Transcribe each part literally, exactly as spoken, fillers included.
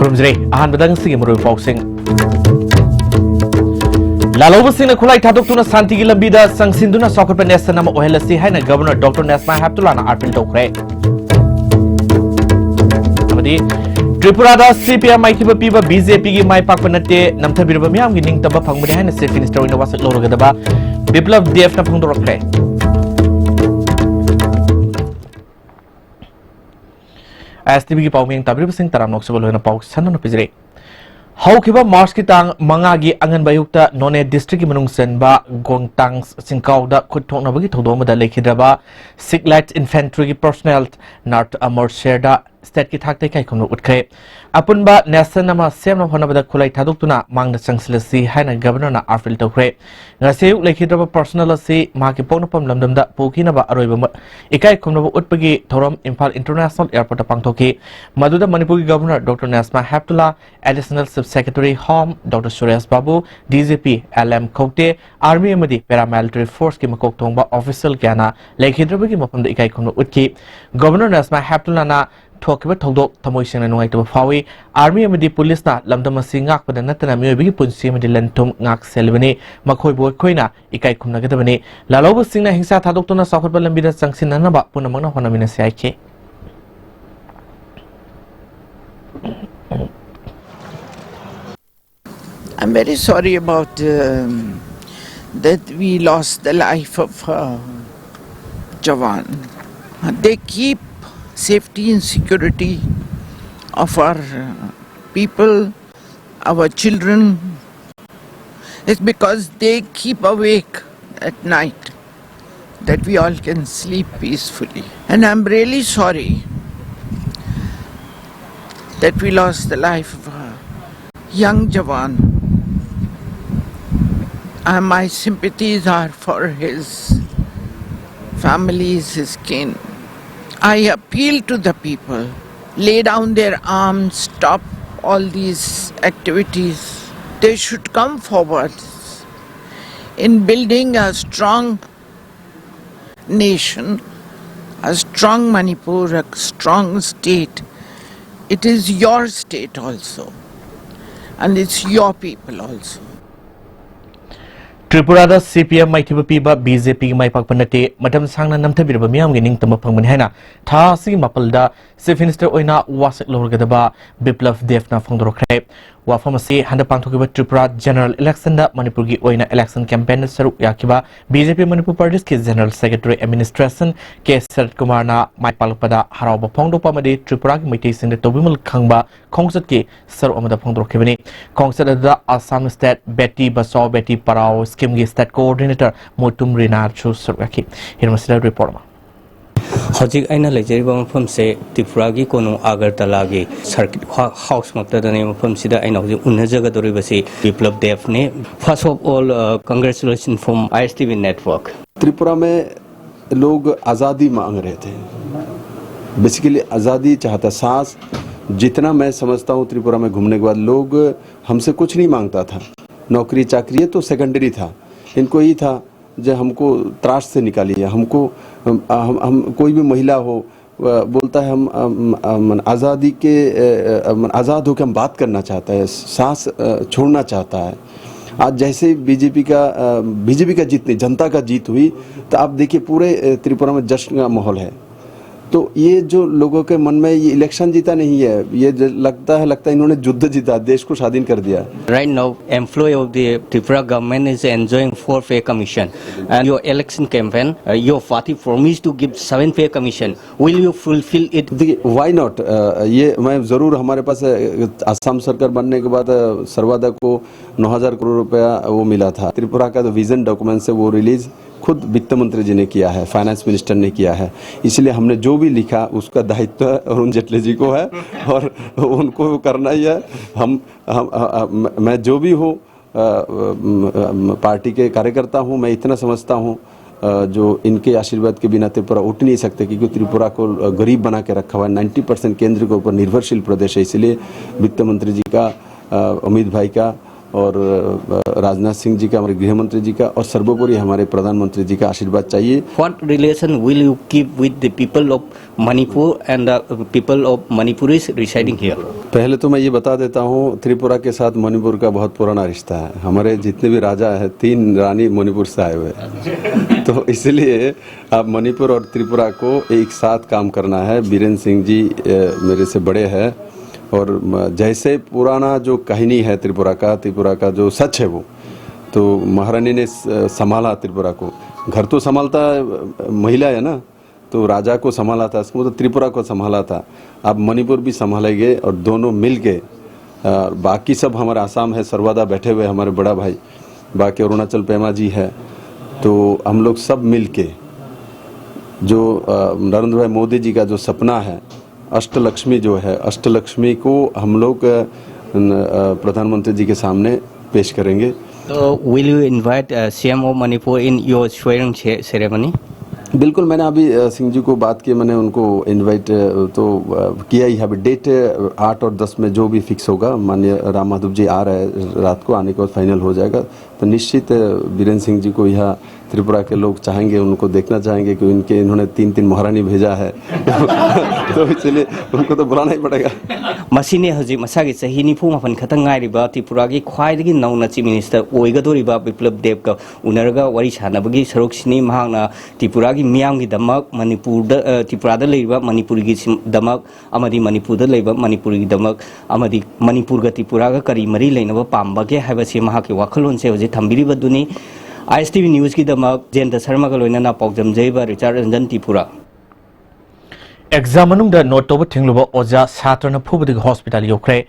ꯈꯨꯔꯨꯝꯖꯔꯤ꯫ ꯑꯍꯥꯟꯕꯗ ꯉꯁꯤꯒꯤ ꯃꯔꯨꯑꯣꯏꯕ ꯄꯥꯎꯁꯤꯡ꯫ ꯂꯥꯜꯍꯧꯕꯁꯤꯡꯅ ꯈꯨꯠꯂꯥꯏ ꯊꯥꯗꯣꯛꯇꯨꯅ ꯁꯥꯟꯇꯤꯒꯤ ꯂꯝꯕꯤꯗ ꯆꯪꯁꯤꯟꯗꯨꯅ ꯆꯥꯎꯈꯠꯄ ꯅꯦꯁꯟ ꯑꯃ ꯑꯣꯏꯍꯜꯂꯁꯤ ꯍꯥꯏꯅ ꯒꯕꯔꯅꯔ ꯗꯣꯛꯇꯔ ꯅꯦꯁꯃꯥ ꯍꯦꯞꯇꯨꯂꯥꯅ ꯑꯥꯄꯤꯜ ꯇꯧꯈ꯭ꯔꯦ꯫ ꯑꯃꯗꯤ ꯇ꯭ꯔꯤꯄꯨꯔꯥꯗ ꯁꯤ ꯄꯤ ꯑꯥꯏ ꯃꯥꯏꯊꯤꯕ ꯄꯤꯕ ꯕꯤ ꯖꯦ ꯄꯤꯒꯤ ꯃꯥꯏ ꯄꯥꯛꯄ ꯅꯠꯇꯦ, ꯅꯝꯊꯕꯤꯔꯕ ꯃꯤꯌꯥꯝꯒꯤ ꯅꯤꯡꯇꯝꯕ ꯐꯪꯕꯅꯤ ꯍꯥꯏꯅ ꯆꯤꯐ ꯃꯤꯅꯤꯁꯇꯔ ꯑꯣꯏꯅ ꯋꯥꯁꯛ ꯂꯧꯔꯒꯗꯕ ꯕꯤꯄ꯭ꯂꯕ ꯗꯦꯕꯅ ꯐꯣꯡꯗꯣꯔꯛꯈ꯭ꯔꯦ꯫ ꯑꯥꯏ ꯑꯦꯁ ꯇꯤ ꯚꯤꯒꯤ ꯄꯥꯎꯃꯤ ꯇꯥꯕꯤꯔꯤꯕꯁꯤꯡ ꯇꯔꯥꯝꯅ ꯑꯣꯛꯆꯕ ꯂꯣꯏꯅ ꯄꯥꯎ ꯁꯟꯗꯣꯛꯅ ꯄꯤꯖꯔꯤ꯫ ꯍꯧꯈꯤꯕ ꯃꯥꯔꯆꯀꯤ ꯇꯥꯡ ꯃꯉꯥꯒꯤ ꯑꯉꯟꯕ ꯑꯌꯨꯛꯇ ꯅꯣꯅꯦ ꯗꯤꯁꯇ꯭ꯔꯤꯛꯀꯤ ꯃꯅꯨꯡ ꯆꯟꯕ ꯒꯣꯡꯇꯥꯡ ꯆꯤꯡꯀꯥꯎꯗ ꯈꯨꯠ ꯊꯣꯛꯅꯕꯒꯤ ꯊꯧꯗꯣꯛ ꯑꯃꯗ ꯂꯩꯈꯤꯗ꯭ꯔꯕ ꯁꯤꯈ ꯂꯥꯏꯠ ꯏꯟꯐꯦꯟꯇ꯭ꯔꯤꯒꯤ ꯄꯔꯁꯣꯅꯦꯜ ꯅꯥꯔꯠ ꯑꯃꯔ ꯁꯦꯔꯗ ꯁ꯭ꯇꯦꯠꯀꯤ ꯊꯥꯛꯇ ꯏꯀꯥꯏ ꯈꯨꯝꯅꯕ ꯎꯠꯈ꯭ꯔꯦ꯫ ꯑꯄꯨꯟꯕ ꯅꯦꯁꯟ ꯑꯃ ꯁꯦꯝꯅꯕ ꯍꯣꯠꯅꯕꯗ ꯈꯨꯠꯂꯥꯏ ꯊꯥꯗꯣꯛꯇꯨꯅ ꯃꯥꯡꯗ ꯆꯪꯁꯤꯜꯂꯁꯤ ꯍꯥꯏꯅ ꯒꯕꯔꯅꯔꯅ ꯑꯥꯄꯤꯜ ꯇꯧꯈ꯭ꯔꯦ꯫ ꯉꯁꯤ ꯑꯌꯨꯛ ꯂꯩꯈꯤꯗ꯭ꯔꯕ ꯄꯔꯁꯣꯅꯦꯜ ꯑꯁꯤ ꯃꯍꯥꯛꯀꯤ ꯄꯣꯛꯅꯐꯝ ꯂꯝꯗꯝꯗ ꯄꯨꯈꯤꯅꯕ ꯑꯔꯣꯏꯕ ꯃ-, ꯏꯀꯥꯏ ꯈꯨꯝꯅꯕ ꯎꯠꯄꯒꯤ ꯊꯧꯔꯝ ꯏꯝꯐꯥꯜ ꯏꯟꯇꯔꯅꯦꯁꯅꯦꯜ ꯑꯦꯌꯔꯄꯣꯔꯠꯇ ꯄꯥꯡꯊꯣꯛꯈꯤ꯫ ꯃꯗꯨꯗ ꯃꯅꯤꯄꯨꯔꯒꯤ governor doctor Najma Heptulla, additional chief secretary home doctor Suresh Babu, D G P L M ꯈꯧꯇꯦ, ꯑꯥꯔꯃꯤ ꯑꯃꯗꯤ ꯄꯦꯔꯥꯃꯤꯂꯤꯇꯔꯤ ꯐꯣꯔꯁꯀꯤ ꯃꯀꯣꯛ ꯊꯣꯡꯕ ꯑꯣꯐꯤꯁꯤꯌꯦꯜ ꯀꯌꯥꯅ ꯂꯩꯈꯤꯗ꯭ꯔꯕꯒꯤ ꯃꯐꯝꯗ ꯏꯀꯥꯏ ꯈꯨꯝꯅꯕ ꯎꯠꯈꯤ꯫ ꯒꯕꯔꯅꯔ ꯅꯦꯁꯃꯥ ꯍꯦꯞꯇꯨꯂꯥꯅ ꯊꯣꯛꯈꯤꯕ ꯊꯧꯗꯣꯛ ꯊꯃꯣꯏ ꯁꯦꯡꯅ ꯅꯨꯡꯉꯥꯏꯇꯕ ꯐꯥꯎꯏ꯫ ꯑꯥꯔꯃꯤ ꯑꯃꯗꯤ ꯄꯨꯂꯤꯁꯅ ꯂꯝꯗꯝ ꯑꯁꯤ ꯉꯥꯛꯄꯗ ꯅꯠꯇꯅ ꯃꯤꯑꯣꯏꯕꯒꯤ ꯄꯨꯟꯁꯤ ꯑꯃꯗꯤ ꯂꯟ ꯊꯨꯝ ꯉꯥꯛ ꯁꯦꯜꯂꯤꯕꯅꯤ꯫ ꯃꯈꯣꯏꯕꯨ ꯑꯩꯈꯣꯏꯅ ꯏꯀꯥꯏ ꯈꯨꯝꯅꯒꯗꯕꯅꯤ꯫ ꯂꯥꯜꯍꯧꯕꯁꯤꯡꯅ ꯍꯤꯡꯁꯥ ꯊꯥꯗꯣꯛꯇꯨꯅ ꯆꯥꯎꯈꯠꯄ ꯂꯝꯕꯤꯗ ꯆꯪꯁꯤꯟꯅꯅꯕ ꯄꯨꯝꯅꯃꯛꯅ ꯍꯣꯠꯅꯃꯤꯟꯅꯁꯤ ꯍꯥꯏꯈꯤ꯫ I'm very sorry about, um, that we lost the life of, uh, Jawan. They keep safety and security of our, uh, people, our children. It's because they keep awake at night that we all can sleep peacefully. And I'm really sorry that we lost the life of a young Jawan. And my sympathies are for his families, his kin. I appeal to the people, lay down their arms, stop all these activities. They should come forward in building a strong nation, a strong Manipur, a strong state, It is your state also, and it's your people also. ꯇ꯭ꯔꯤꯄꯨꯔꯥꯗ ꯁꯤ P M ꯃꯥꯏꯊꯤꯕ ꯄꯤꯕ B J ꯄꯤꯒꯤ ꯃꯥꯏ ꯄꯥꯛꯄ ꯅꯠꯇꯦ꯫ ꯃꯇꯝ ꯁꯥꯡꯅ ꯅꯝꯊꯕꯤꯔꯕ ꯃꯤꯌꯥꯝꯒꯤ ꯅꯤꯡꯇꯝꯕ ꯐꯪꯕꯅꯤ ꯍꯥꯏꯅ ꯊꯥ ꯑꯁꯤꯒꯤ ꯃꯥꯄꯜꯗ ꯆꯤꯐ ꯃꯤꯅꯤꯁꯇꯔ ꯑꯣꯏꯅ ꯋꯥꯁꯛ ꯂꯧꯔꯒꯗꯕ ꯕꯤꯄ꯭ꯂꯕ ꯗꯦꯕꯅ ꯐꯣꯡꯗꯣꯔꯛꯈ꯭ꯔꯦ꯫ ꯋꯥꯐꯝ ꯑꯁꯤ ꯍꯟꯗꯛ ꯄꯥꯡꯊꯣꯛꯈꯤꯕ ꯇ꯭ꯔꯤꯄꯨꯔꯥ ꯖꯦꯅꯔꯦꯜ ꯏꯂꯦꯛꯁꯟꯗ ꯃꯅꯤꯄꯨꯔꯒꯤ ꯑꯣꯏꯅ ꯏꯂꯦꯛꯁꯟ ꯀꯦꯝꯄꯦꯟꯗ ꯁꯔꯨꯛ ꯌꯥꯈꯤꯕ ꯕꯤ ꯖꯦ ꯄꯤ ꯃꯅꯤꯄꯨꯔ ꯄ꯭ꯔꯗꯦꯁꯀꯤ ꯖꯦꯅꯔꯦꯜ ꯁꯦꯀ꯭ꯔꯦꯇꯔꯤ ꯑꯦꯗꯃꯤꯅꯤꯁꯇ꯭ꯔꯦꯁꯟ ꯀꯦ ꯁꯔꯠ ꯀꯨꯃꯥꯔꯅ ꯃꯥꯏ ꯄꯥꯛꯂꯛꯄꯗ ꯍꯔꯥꯎꯕ ꯐꯣꯡꯗꯣꯛꯄ ꯑꯃꯗꯤ ꯇ꯭ꯔꯤꯄꯨꯔꯥꯒꯤ ꯃꯩꯇꯩꯁꯤꯡꯗ ꯇꯧꯕꯤꯃꯜ ꯈꯪꯕ ꯈꯣꯡꯆꯠꯀꯤ ꯁꯔꯨꯛ ꯑꯃꯗ ꯐꯣꯡꯗꯣꯔꯛꯈꯤꯕꯅꯤ꯫ ꯈꯣꯡꯆꯠ ꯑꯗꯨꯗ ꯑꯁꯥꯝ ꯁ꯭ꯇꯦꯠ ꯕꯦꯇꯤ ꯕꯆꯥꯎ ꯕꯦꯇꯤ ꯄꯔꯥꯎ ꯁ꯭ꯀꯤꯝꯒꯤ ꯁ꯭ꯇꯦꯠ ꯀꯣꯑꯣꯔꯗꯤꯅꯦꯇꯔ ꯃꯣꯇꯨꯝ ꯔꯤꯅꯥꯁꯨ ꯁꯔꯨꯛ ꯌꯥꯈꯤ꯫ ꯍꯤꯔꯝ ꯑꯁꯤꯗ ꯔꯤꯄꯣꯔꯠ ꯑꯃ꯫ ꯍꯧꯖꯤꯛ ꯑꯩꯅ ꯂꯩꯖꯔꯤꯕ ꯃꯐꯝꯁꯦ ꯇ꯭ꯔꯤꯄꯨꯔꯥꯒꯤ ꯀꯣꯅꯨꯡ ꯑꯥꯒꯔꯇꯂꯥꯒꯤ ꯁꯔꯀꯤꯠ ꯍꯥ-, ꯍꯥꯎꯁ ꯃꯛꯇꯗꯅꯤ꯫ ꯃꯐꯝꯁꯤꯗ ꯑꯩꯅ ꯍꯧꯖꯤꯛ ꯎꯅꯖꯒꯗꯧꯔꯤꯕꯁꯤ ꯕꯤꯄ꯭ꯂꯕ ꯗꯦꯕꯅꯦ꯫ First of all, uh, congratulations from I S T V network. Tripura में लोग आज़ादी मांग रहे थे। बेसिकली आज़ादी चाहता सांस। जितना मैं समझता हूँ, त्रिपुरा में घूमने के बाद लोग हमसे कुछ नहीं मांगता था। नौकरी चाकरी ये तो सेकेंडरी था, इनको यही था जो हमको त्रास से निकालिए, हमको हम, हम, हम कोई भी महिला हो, अ, बोलता है हम, हम, हम आज़ादी के, अ, अ, हम आज़ाद होकर हम बात करना चाहता है, सांस, अ, छोड़ना चाहता है। आज जैसे ही बीजेपी का, अ, बीजेपी का जीत नहीं, जनता का जीत हुई, तो आप देखिए पूरे, अ, त्रिपुरा में जश्न का माहौल है। तो ये जो लोगों के मन में ये इलेक्शन जीता नहीं है, ये ज-, लगता है, लगता है इन्होंने युद्ध जीता, देश को स्वाधीन कर दिया। Right now, employee of the Tripura government is enjoying four pay commission, and your election campaign, uh, your party promised to give seven pay commission. Will you fulfill it? देखिए, वाई नॉट? ये मैं ज़रूर, हमारे पास, अ, आसाम सरकार बनने के बाद, अ, सर्वादा को नौ हज़ार करोड़ रुपया वो मिला था। त्रिपुरा का जो विजन डॉक्यूमेंट्स है, वो रिलीज खुद वित्त मंत्री जी ने किया है, फाइनेंस मिनिस्टर ने किया है। इसलिए हमने जो भी लिखा, उसका दायित्व अरुण जेटली जी को है और उनको करना ही है। हम, हम, अ, अ, मैं जो भी हूँ, अ, अ, म-, अ, म-, पार्टी के कार्यकर्ता हूँ, मैं इतना समझता हूँ, अ, जो इनके आशीर्वाद के बिना त्रिपुरा उठ नहीं सकते, क्योंकि त्रिपुरा को, अ, गरीब बना के रखा हुआ है। नाइन्टी परसेंट केंद्र के ऊपर निर्भरशील प्रदेश है, इसलिए वित्त मंत्री जी का, अ, अमित भाई का और अ, राजनाथ सिंह जी का, हमारे गृह मंत्री जी का और सर्वोपरि हमारे प्रधानमंत्री जी का आशीर्वाद चाहिए। What relation will you keep with the people of Manipur and the people of Manipuris residing here? पहले तो मैं ये बता देता हूँ, त्रिपुरा के साथ मणिपुर का बहुत पुराना रिश्ता है। हमारे जितने भी राजा हैं, तीन रानी मणिपुर से आए हुए हैं। तो इसलिए अब मणिपुर और त्रिपुरा को एक साथ काम करना है। बीरेन सिंह जी अ, मेरे से बड़े हैं और म- जैसे पुराना जो कहानी है त्रिपुरा का, त्रिपुरा का जो सच है वो, तो महारानी ने स- संभाला त्रिपुरा को। घर तो संभालता अ, महिला है ना, तो राजा को संभाला था, इसको तो त्रिपुरा को संभाला था। अब मणिपुर भी संभालेंगे और दोनों मिल के, अ, बाकी सब हमारे आसाम है, सर्वदा बैठे हुए हमारे बड़ा भाई, बाकी अरुणाचल पेमा जी है, तो हम लोग सब मिल के जो अ, नरेंद्र भाई मोदी जी का जो सपना है, अष्टलक्ष्मी जो है, अष्टलक्ष्मी को हम लोग अ, न- अ, प्रधानमंत्री जी के सामने पेश करेंगे। So, will you invite uh, C M of Manipur in your swearing ce- ceremony? बिल्कुल, मैंने अभी अ, सिंह जी को बात की, मैंने उनको इनवाइट तो अ, किया ही है। अभी डेट अ, आठ और दस में जो भी फिक्स होगा, माननीय राम माधव जी आ रहे हैं रात को, आने के बाद फाइनल हो जाएगा। तो निश्चित अ, बीरेन सिंह जी को यहाँ त्रिपुरा के लोग चाहेंगे, उनको देखना चाहेंगे कि इनके, इन्होंने तीन तीन महारानी भेजा है। तो इसलिए उनको तो बुलाना ही पड़ेगा। ꯃꯁꯤꯅꯤ ꯍꯧꯖꯤꯛ ꯃꯁꯥꯒꯤ ꯆꯍꯤ ꯅꯤꯐꯨ ꯃꯥꯄꯟ ꯈꯛꯇ ꯉꯥꯏꯔꯤꯕ ꯇ꯭ꯔꯤꯄꯨꯔꯥꯒꯤ ꯈ꯭ꯋꯥꯏꯗꯒꯤ ꯅꯧꯅ ꯆꯤꯐ ꯃꯤꯅꯤꯁꯇꯔ ꯑꯣꯏꯒꯗꯧꯔꯤꯕ ꯕꯤꯄ꯭ꯂꯕ ꯗꯦꯕꯀ ꯎꯅꯔꯒ ꯋꯥꯔꯤ ꯁꯥꯟꯅꯕꯒꯤ ꯁꯔꯨꯛꯁꯤꯅꯤ꯫ ꯃꯍꯥꯛꯅ ꯇ꯭ꯔꯤꯄꯨꯔꯥꯒꯤ ꯃꯤꯌꯥꯝꯒꯤꯗꯃꯛ, ꯃꯅꯤꯄꯨꯔꯗ, ꯑ, ꯇ꯭ꯔꯤꯄꯨꯔꯥꯗ ꯂꯩꯔꯤꯕ ꯃꯅꯤꯄꯨꯔꯒꯤ ꯁꯤꯝ- ꯗꯃꯛ ꯑꯃꯗꯤ ꯃꯅꯤꯄꯨꯔꯗ ꯂꯩꯕ ꯃꯅꯤꯄꯨꯔꯒꯤꯗꯃꯛ ꯑꯃꯗꯤ ꯃꯅꯤꯄꯨꯔꯒ ꯇ꯭ꯔꯤꯄꯨꯔꯥꯒ ꯀꯔꯤ ꯃꯔꯤ ꯂꯩꯅꯕ ꯄꯥꯝꯕꯒꯦ ꯍꯥꯏꯕꯁꯤ ꯃꯍꯥꯛꯀꯤ ꯋꯥꯈꯜꯂꯣꯟꯁꯦ ꯍꯧꯖꯤꯛ ꯊꯝꯕꯤꯔꯤꯕꯗꯨꯅꯤ꯫ ꯑꯥꯏ ꯑꯦꯁ ꯇꯤ ꯚꯤ ꯅ꯭ꯌꯨꯁꯀꯤꯗꯃꯛ ꯖꯌꯟꯇ ꯁꯔꯃꯒ ꯂꯣꯏꯅꯅ ꯄꯥꯎꯗꯝꯖꯔꯤꯕ ꯔꯤꯆꯥꯔꯗ ꯔꯟꯖꯟ, ꯇ꯭ꯔꯤꯄꯨꯔꯥ꯫ ꯑꯦꯛꯖꯥꯝ ꯃꯅꯨꯡꯗ ꯅꯣꯠ ꯇꯧꯕ ꯊꯤꯡꯂꯨꯕ ꯑꯣꯖꯥ ꯁꯥꯇ꯭ꯔꯅ ꯐꯨꯕꯗꯒꯤ ꯍꯣꯁꯄꯤꯇꯥꯜ ꯌꯧꯈ꯭ꯔꯦ꯫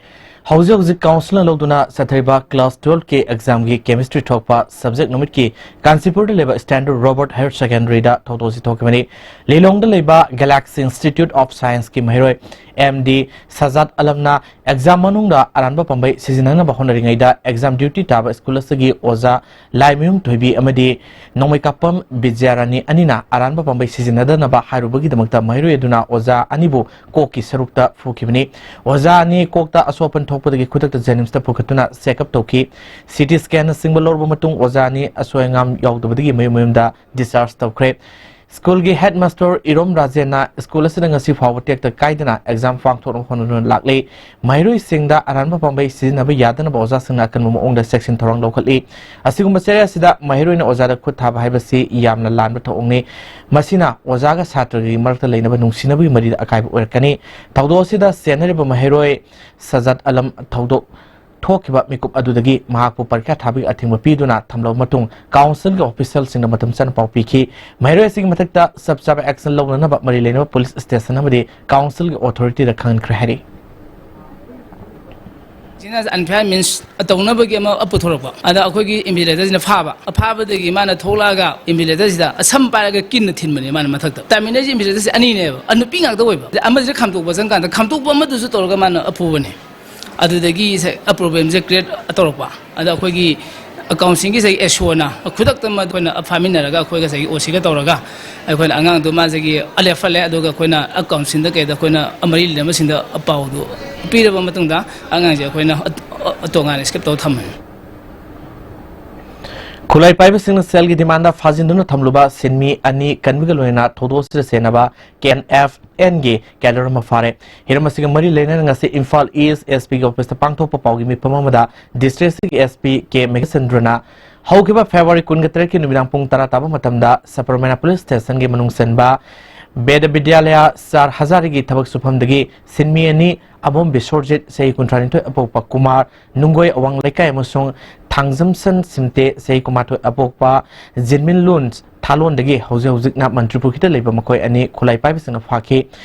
ꯍꯧꯖꯤꯛ ꯍꯧꯖꯤꯛ ꯀꯥꯎꯟꯁꯤꯜꯅ ꯂꯧꯗꯨꯅ ꯆꯠꯊꯔꯤꯕ ꯀ꯭ꯂꯥꯁ ꯇꯨꯋꯦꯜꯐꯀꯤ ꯑꯦꯛꯖꯥꯝꯒꯤ ꯀꯦꯃꯤꯁꯇ꯭ꯔꯤ ꯊꯣꯛꯄ ꯁꯕꯖꯦꯛ ꯅꯨꯃꯤꯠꯀꯤ ꯀꯥꯟꯆꯤꯄꯨꯔꯗ ꯂꯩꯕ ꯁ꯭ꯇꯦꯟꯗꯔꯗ ꯔꯣꯕꯔꯠ ꯍꯥꯌꯔ ꯁꯦꯀꯦꯟꯗꯔꯤꯗ ꯊꯧꯗꯣꯛ ꯑꯁꯤ ꯊꯣꯛꯈꯤꯕꯅꯤ꯫ ꯂꯤꯂꯣꯡꯗ ꯂꯩꯕ ꯒꯦꯂꯦꯛꯁꯤ ꯏꯟꯁꯇꯤꯇ꯭ꯌꯨꯠ ꯑꯣꯐ ꯁꯥꯏꯟꯁꯀꯤ ꯃꯍꯩꯔꯣꯏ ꯑꯦꯝ ꯗꯤ ꯁꯖꯥꯗ ꯑꯂꯝꯅ ꯑꯦꯛꯖꯥꯝ ꯃꯅꯨꯡꯗ ꯑꯔꯥꯟꯕ ꯄꯥꯝꯕꯩ ꯁꯤꯖꯤꯟꯅꯅꯕ ꯍꯣꯠꯅꯔꯤꯉꯩꯗ ꯑꯦꯛꯖꯥꯝ ꯗ꯭ꯌꯨꯇꯤ ꯇꯥꯕ ꯁ꯭ꯀꯨꯜ ꯑꯁꯤꯒꯤ ꯑꯣꯖꯥ ꯂꯥꯏꯃꯌꯨꯝ ꯊꯣꯏꯕꯤ ꯑꯃꯗꯤ ꯅꯣꯡꯃꯩꯀꯥꯄꯝ ꯕꯤꯖꯌꯥꯔꯥꯅꯤ ꯑꯅꯤꯅ ꯑꯔꯥꯟꯕ ꯄꯥꯝꯕꯩ ꯁꯤꯖꯤꯟꯅꯗꯅꯕ ꯍꯥꯏꯔꯨꯕꯒꯤꯗꯃꯛꯇ ꯃꯍꯩꯔꯣꯏ ꯑꯗꯨꯅ ꯑꯣꯖꯥ ꯑꯅꯤꯕꯨ ꯀꯣꯛꯀꯤ ꯁꯔꯨꯛꯇ ꯐꯨꯈꯤꯕꯅꯤ꯫ ꯑꯣꯖꯥ ꯑꯅꯤ ꯀꯣꯛꯇ ꯑꯁꯣꯛ ꯑꯄꯟ ꯊꯣꯛꯄꯗꯒꯤ ꯈꯨꯗꯛꯇ ꯖꯦꯅꯤꯝꯁꯇ ꯄꯨꯈꯠꯇꯨꯅ ꯆꯦꯛ ꯑꯞ ꯇꯧꯈꯤ꯫ ꯁꯤ ꯇꯤ ꯁ꯭ꯀꯦꯟꯅꯆꯤꯡꯕ ꯂꯧꯔꯕ ꯃꯇꯨꯡ ꯑꯣꯖꯥ ꯑꯅꯤ ꯑꯁꯣꯏ ꯑꯉꯥꯝ ꯌꯥꯎꯗꯕꯗꯒꯤ ꯃꯌꯨꯝ ꯃꯌꯨꯝꯗ ꯗꯤꯁꯆꯥꯔꯖ ꯇꯧꯈ꯭ꯔꯦ꯫ ꯁ꯭ꯀꯨꯜꯒꯤ ꯍꯦꯗꯃꯥꯁꯇꯔ ꯏꯔꯣꯝ ꯔꯥꯖꯦꯟꯅ ꯁ꯭ꯀꯨꯜ ꯑꯁꯤꯗ ꯉꯁꯤ ꯐꯥꯎꯕ ꯇꯦꯛꯇ ꯀꯥꯏꯗꯅ ꯑꯦꯛꯖꯥꯝ ꯄꯥꯡꯊꯣꯛꯅꯕ ꯍꯣꯠꯅꯗꯨꯅ ꯂꯥꯛꯂꯤ꯫ ꯃꯍꯩꯔꯣꯏꯁꯤꯡꯗ ꯑꯔꯥꯟꯕ ꯄꯥꯝꯕꯩ ꯁꯤꯖꯤꯟꯅꯕ ꯌꯥꯗꯅꯕ ꯑꯣꯖꯥꯁꯤꯡꯅ ꯑꯀꯟꯕ ꯃꯑꯣꯡꯗ ꯆꯦꯛꯁꯤꯟ ꯊꯧꯔꯥꯡ ꯂꯧꯈꯠꯂꯤ꯫ ꯑꯁꯤꯒꯨꯝꯕ ꯆꯩꯔꯦꯛ ꯑꯁꯤꯗ ꯃꯍꯩꯔꯣꯏꯅ ꯑꯣꯖꯥꯗ ꯈꯨꯠ ꯊꯥꯕ ꯍꯥꯏꯕꯁꯤ ꯌꯥꯝꯅ ꯂꯥꯟꯕ ꯊꯧꯑꯣꯡꯅꯤ꯫ ꯃꯁꯤꯅ ꯑꯣꯖꯥꯒ ꯁꯥꯇ꯭ꯔꯒꯤ ꯃꯔꯛꯇ ꯂꯩꯅꯕ ꯅꯨꯡꯁꯤꯅꯕꯒꯤ ꯃꯔꯤꯗ ꯑꯀꯥꯏꯕ ꯑꯣꯏꯔꯛꯀꯅꯤ꯫ ꯊꯧꯗꯣꯛ ꯑꯁꯤꯗ ꯆꯦꯟꯅꯔꯤꯕ ꯃꯍꯩꯔꯣꯏ ꯁꯖꯥꯗ ꯑꯂꯝ ꯊꯧꯗꯣꯛ ꯊꯣꯛꯈꯤꯕ ꯃꯤꯀꯨꯞ ꯑꯗꯨꯗꯒꯤ ꯃꯍꯥꯛꯄꯨ ꯄꯔꯤꯈ꯭ꯌꯥ ꯊꯥꯕꯒꯤ ꯑꯊꯤꯡꯕ ꯄꯤꯗꯨꯅ ꯊꯝꯂꯕ ꯃꯇꯨꯡ ꯀꯥꯎꯟꯁꯤꯜꯒꯤ ꯑꯣꯐꯤꯁꯤꯌꯦꯜꯁꯤꯡꯗ ꯃꯇꯝ ꯆꯥꯅ ꯄꯥꯎ ꯄꯤꯈꯤ꯫ ꯃꯍꯩꯔꯣꯏ ꯑꯁꯤꯒꯤ ꯃꯊꯛꯇ ꯆꯞ ꯆꯥꯕ ꯑꯦꯛꯁꯟ ꯂꯧꯅꯅꯕ ꯃꯔꯤ ꯂꯩꯅꯕ ꯄꯨꯂꯤꯁ ꯁ꯭ꯇꯦꯁꯟ ꯑꯃꯗꯤ ꯀꯥꯎꯟꯁꯤꯜꯒꯤ ꯑꯣꯊꯣꯔꯤꯇꯤꯗ ꯈꯪꯍꯟꯈ꯭ꯔꯦ ꯍꯥꯏꯔꯤ꯫ ꯁꯤꯅ unfair means ꯇꯧꯅꯕꯒꯤ ꯑꯃ ꯄꯨꯊꯣꯔꯛꯄ꯫ ꯑꯗ ꯑꯩꯈꯣꯏꯒꯤ ꯏꯟꯚꯤꯖꯤꯂꯦꯇꯔꯁꯤꯅ ꯐꯥꯕ꯫ ꯑꯐꯥꯕꯗꯒꯤ ꯃꯥꯅ ꯊꯣꯛꯂꯛꯑꯒ ꯏꯟꯚꯤꯖꯤꯂꯦꯇꯔꯁꯤꯗ ꯑꯁꯝ ꯄꯥꯏꯔꯒ ꯀꯤꯟꯅ ꯊꯤꯟꯕꯅꯦ ꯃꯥꯅ ꯃꯊꯛꯇ꯫ ꯇꯥꯃꯤꯟꯅꯔꯤꯁꯦ ꯏꯟꯚꯤꯖꯤꯂꯦꯇꯔꯁꯦ ꯑꯅꯤꯅꯦꯕ꯫ ꯑ, ꯅꯨꯄꯤ ꯉꯥꯛꯇ ꯑꯣꯏꯕ꯫ ꯑꯃꯁꯤꯅ ꯈꯥꯝꯗꯣꯛꯄ ꯆꯪꯀꯥꯟꯗ ꯈꯥꯝꯗꯣꯛꯄ ꯑꯃꯗꯨꯁꯨ ꯇꯧꯔꯒ ꯃꯥꯅ ꯑꯐꯨꯕꯅꯦ꯫ ꯑꯗꯨꯗꯒꯤ ꯁꯦ ꯑ ꯄ꯭ꯔꯣꯕ꯭ꯂꯦꯝꯁꯦ ꯀ꯭ꯔꯤꯌꯦꯠ ꯇꯧꯔꯛꯄ꯫ ꯑꯗ ꯑꯩꯈꯣꯏꯒꯤ ꯀꯥꯎꯟꯁꯤꯜꯒꯤ ꯁꯦ ꯑꯦꯁ ꯑꯣꯅ ꯈꯨꯗꯛꯇ ꯑꯃ ꯑꯩꯈꯣꯏꯅ ꯐꯥꯃꯤꯟꯅꯔꯒ ꯑꯩꯈꯣꯏ ꯉꯁꯥꯏꯒꯤ ꯑꯣ ꯁꯤꯒ ꯇꯧꯔꯒ ꯑꯩꯈꯣꯏꯅ ꯑꯉꯥꯡꯗꯣ ꯃꯥꯁꯤꯒꯤ ꯂꯦꯞꯍꯜꯂꯦ꯫ ꯑꯗꯨꯒ ꯑꯩꯈꯣꯏꯅ ꯀꯥꯎꯟꯁꯤꯜꯗ ꯀꯩꯗ ꯑꯩꯈꯣꯏꯅ ꯃꯔꯤ ꯂꯩꯅꯕꯁꯤꯡꯗ ꯄꯥꯎꯗꯨ ꯄꯤꯔꯕ ꯃꯇꯨꯡꯗ ꯑꯉꯥꯡꯁꯦ ꯑꯩꯈꯣꯏꯅ ꯇꯣꯉꯥꯟꯅ ꯑꯦꯁꯀꯦꯞ ꯇꯧꯔ ꯊꯝꯃꯦ꯫ ꯈꯨꯠꯂꯥꯏ ꯄꯥꯏꯕꯁꯤꯡꯅ ꯁꯦꯜꯒꯤ ꯗꯤꯃꯥꯟꯗ ꯐꯥꯖꯤꯟꯗꯨꯅ ꯊꯝꯂꯨꯕ ꯁꯤꯟꯃꯤ ꯑꯅꯤ ꯀꯟꯕꯒ ꯂꯣꯏꯅꯅ ꯊꯧꯗꯣꯛ ꯑꯁꯤꯗ ꯆꯦꯟꯅꯕ ꯀꯦ ꯑꯦꯟ ꯑꯦꯐ ꯑꯦꯟꯒꯤ ꯀꯦꯗꯔ ꯑꯃ ꯐꯥꯔꯦ꯫ ꯍꯤꯔꯝ ꯑꯁꯤꯒ ꯃꯔꯤ ꯂꯩꯅꯅ ꯉꯁꯤ ꯏꯝꯐꯥꯜ ꯏꯁ ꯑꯦꯁ ꯄꯤꯒꯤ ꯑꯣꯐꯤꯁꯇ ꯄꯥꯡꯊꯣꯛꯄ ꯄꯥꯎꯒꯤ ꯃꯤꯐꯝ ꯑꯃꯗ ꯗꯤꯁꯇ꯭ꯔꯤꯛ ꯑꯁꯤꯒꯤ ꯑꯦꯁ ꯄꯤ ꯀꯦ ꯃꯦꯘꯆꯟꯗ꯭ꯔꯅ ꯍꯧꯈꯤꯕ ꯐꯦꯕ꯭ꯔꯨꯋꯥꯔꯤ ꯀꯨꯟꯒ ꯇꯔꯦꯠꯀꯤ ꯅꯨꯃꯤꯗꯥꯡ ꯄꯨꯡ ꯇꯔꯥ ꯇꯥꯕ ꯃꯇꯝꯗ ꯁꯕꯔꯃꯥꯏꯅ ꯄꯨꯂꯤꯁ ꯁ꯭ꯇꯦꯁꯟꯒꯤ ꯃꯅꯨꯡ ꯆꯟꯕ ꯕꯦꯗ ꯕꯤꯗ꯭ꯌꯥꯂꯌ ꯆꯥꯔ ꯍꯖꯥꯔꯤꯒꯤ ꯊꯕꯛ ꯁꯨꯐꯝꯗꯒꯤ ꯁꯤꯟꯃꯤ ꯑꯅꯤ, ꯑꯕꯣꯝ ꯕꯤꯁ꯭ꯋꯔꯖꯤꯠ, ꯆꯍꯤ ꯀꯨꯟꯊ꯭ꯔꯥ ꯅꯤꯊꯣꯏ ꯑꯄꯣꯛꯄ ꯀꯨꯃꯥꯔ, ꯅꯨꯡꯒꯣꯏ ꯑꯋꯥꯡ ꯂꯩꯀꯥꯏ, ꯑꯃꯁꯨꯡ ꯊꯥꯡꯖꯝꯁꯟ ꯁꯤꯝꯇꯦ, ꯆꯍꯤ ꯀꯨꯟꯃꯥꯊꯣꯏ ꯑꯄꯣꯛꯄ ꯖꯤꯟꯃꯤꯟ ꯂꯨꯟ ꯊꯥꯂꯣꯟꯗꯒꯤ ꯍꯧꯖꯤꯛ ꯍꯧꯖꯤꯛꯅ ꯃꯟꯇ꯭ꯔꯤꯄꯨꯈ꯭ꯔꯤꯗ ꯂꯩꯕ ꯃꯈꯣꯏ ꯑꯅꯤ ꯈꯨꯠꯂꯥꯏ ꯄꯥꯏꯕꯁꯤꯡꯅ ꯐꯥꯈꯤ꯫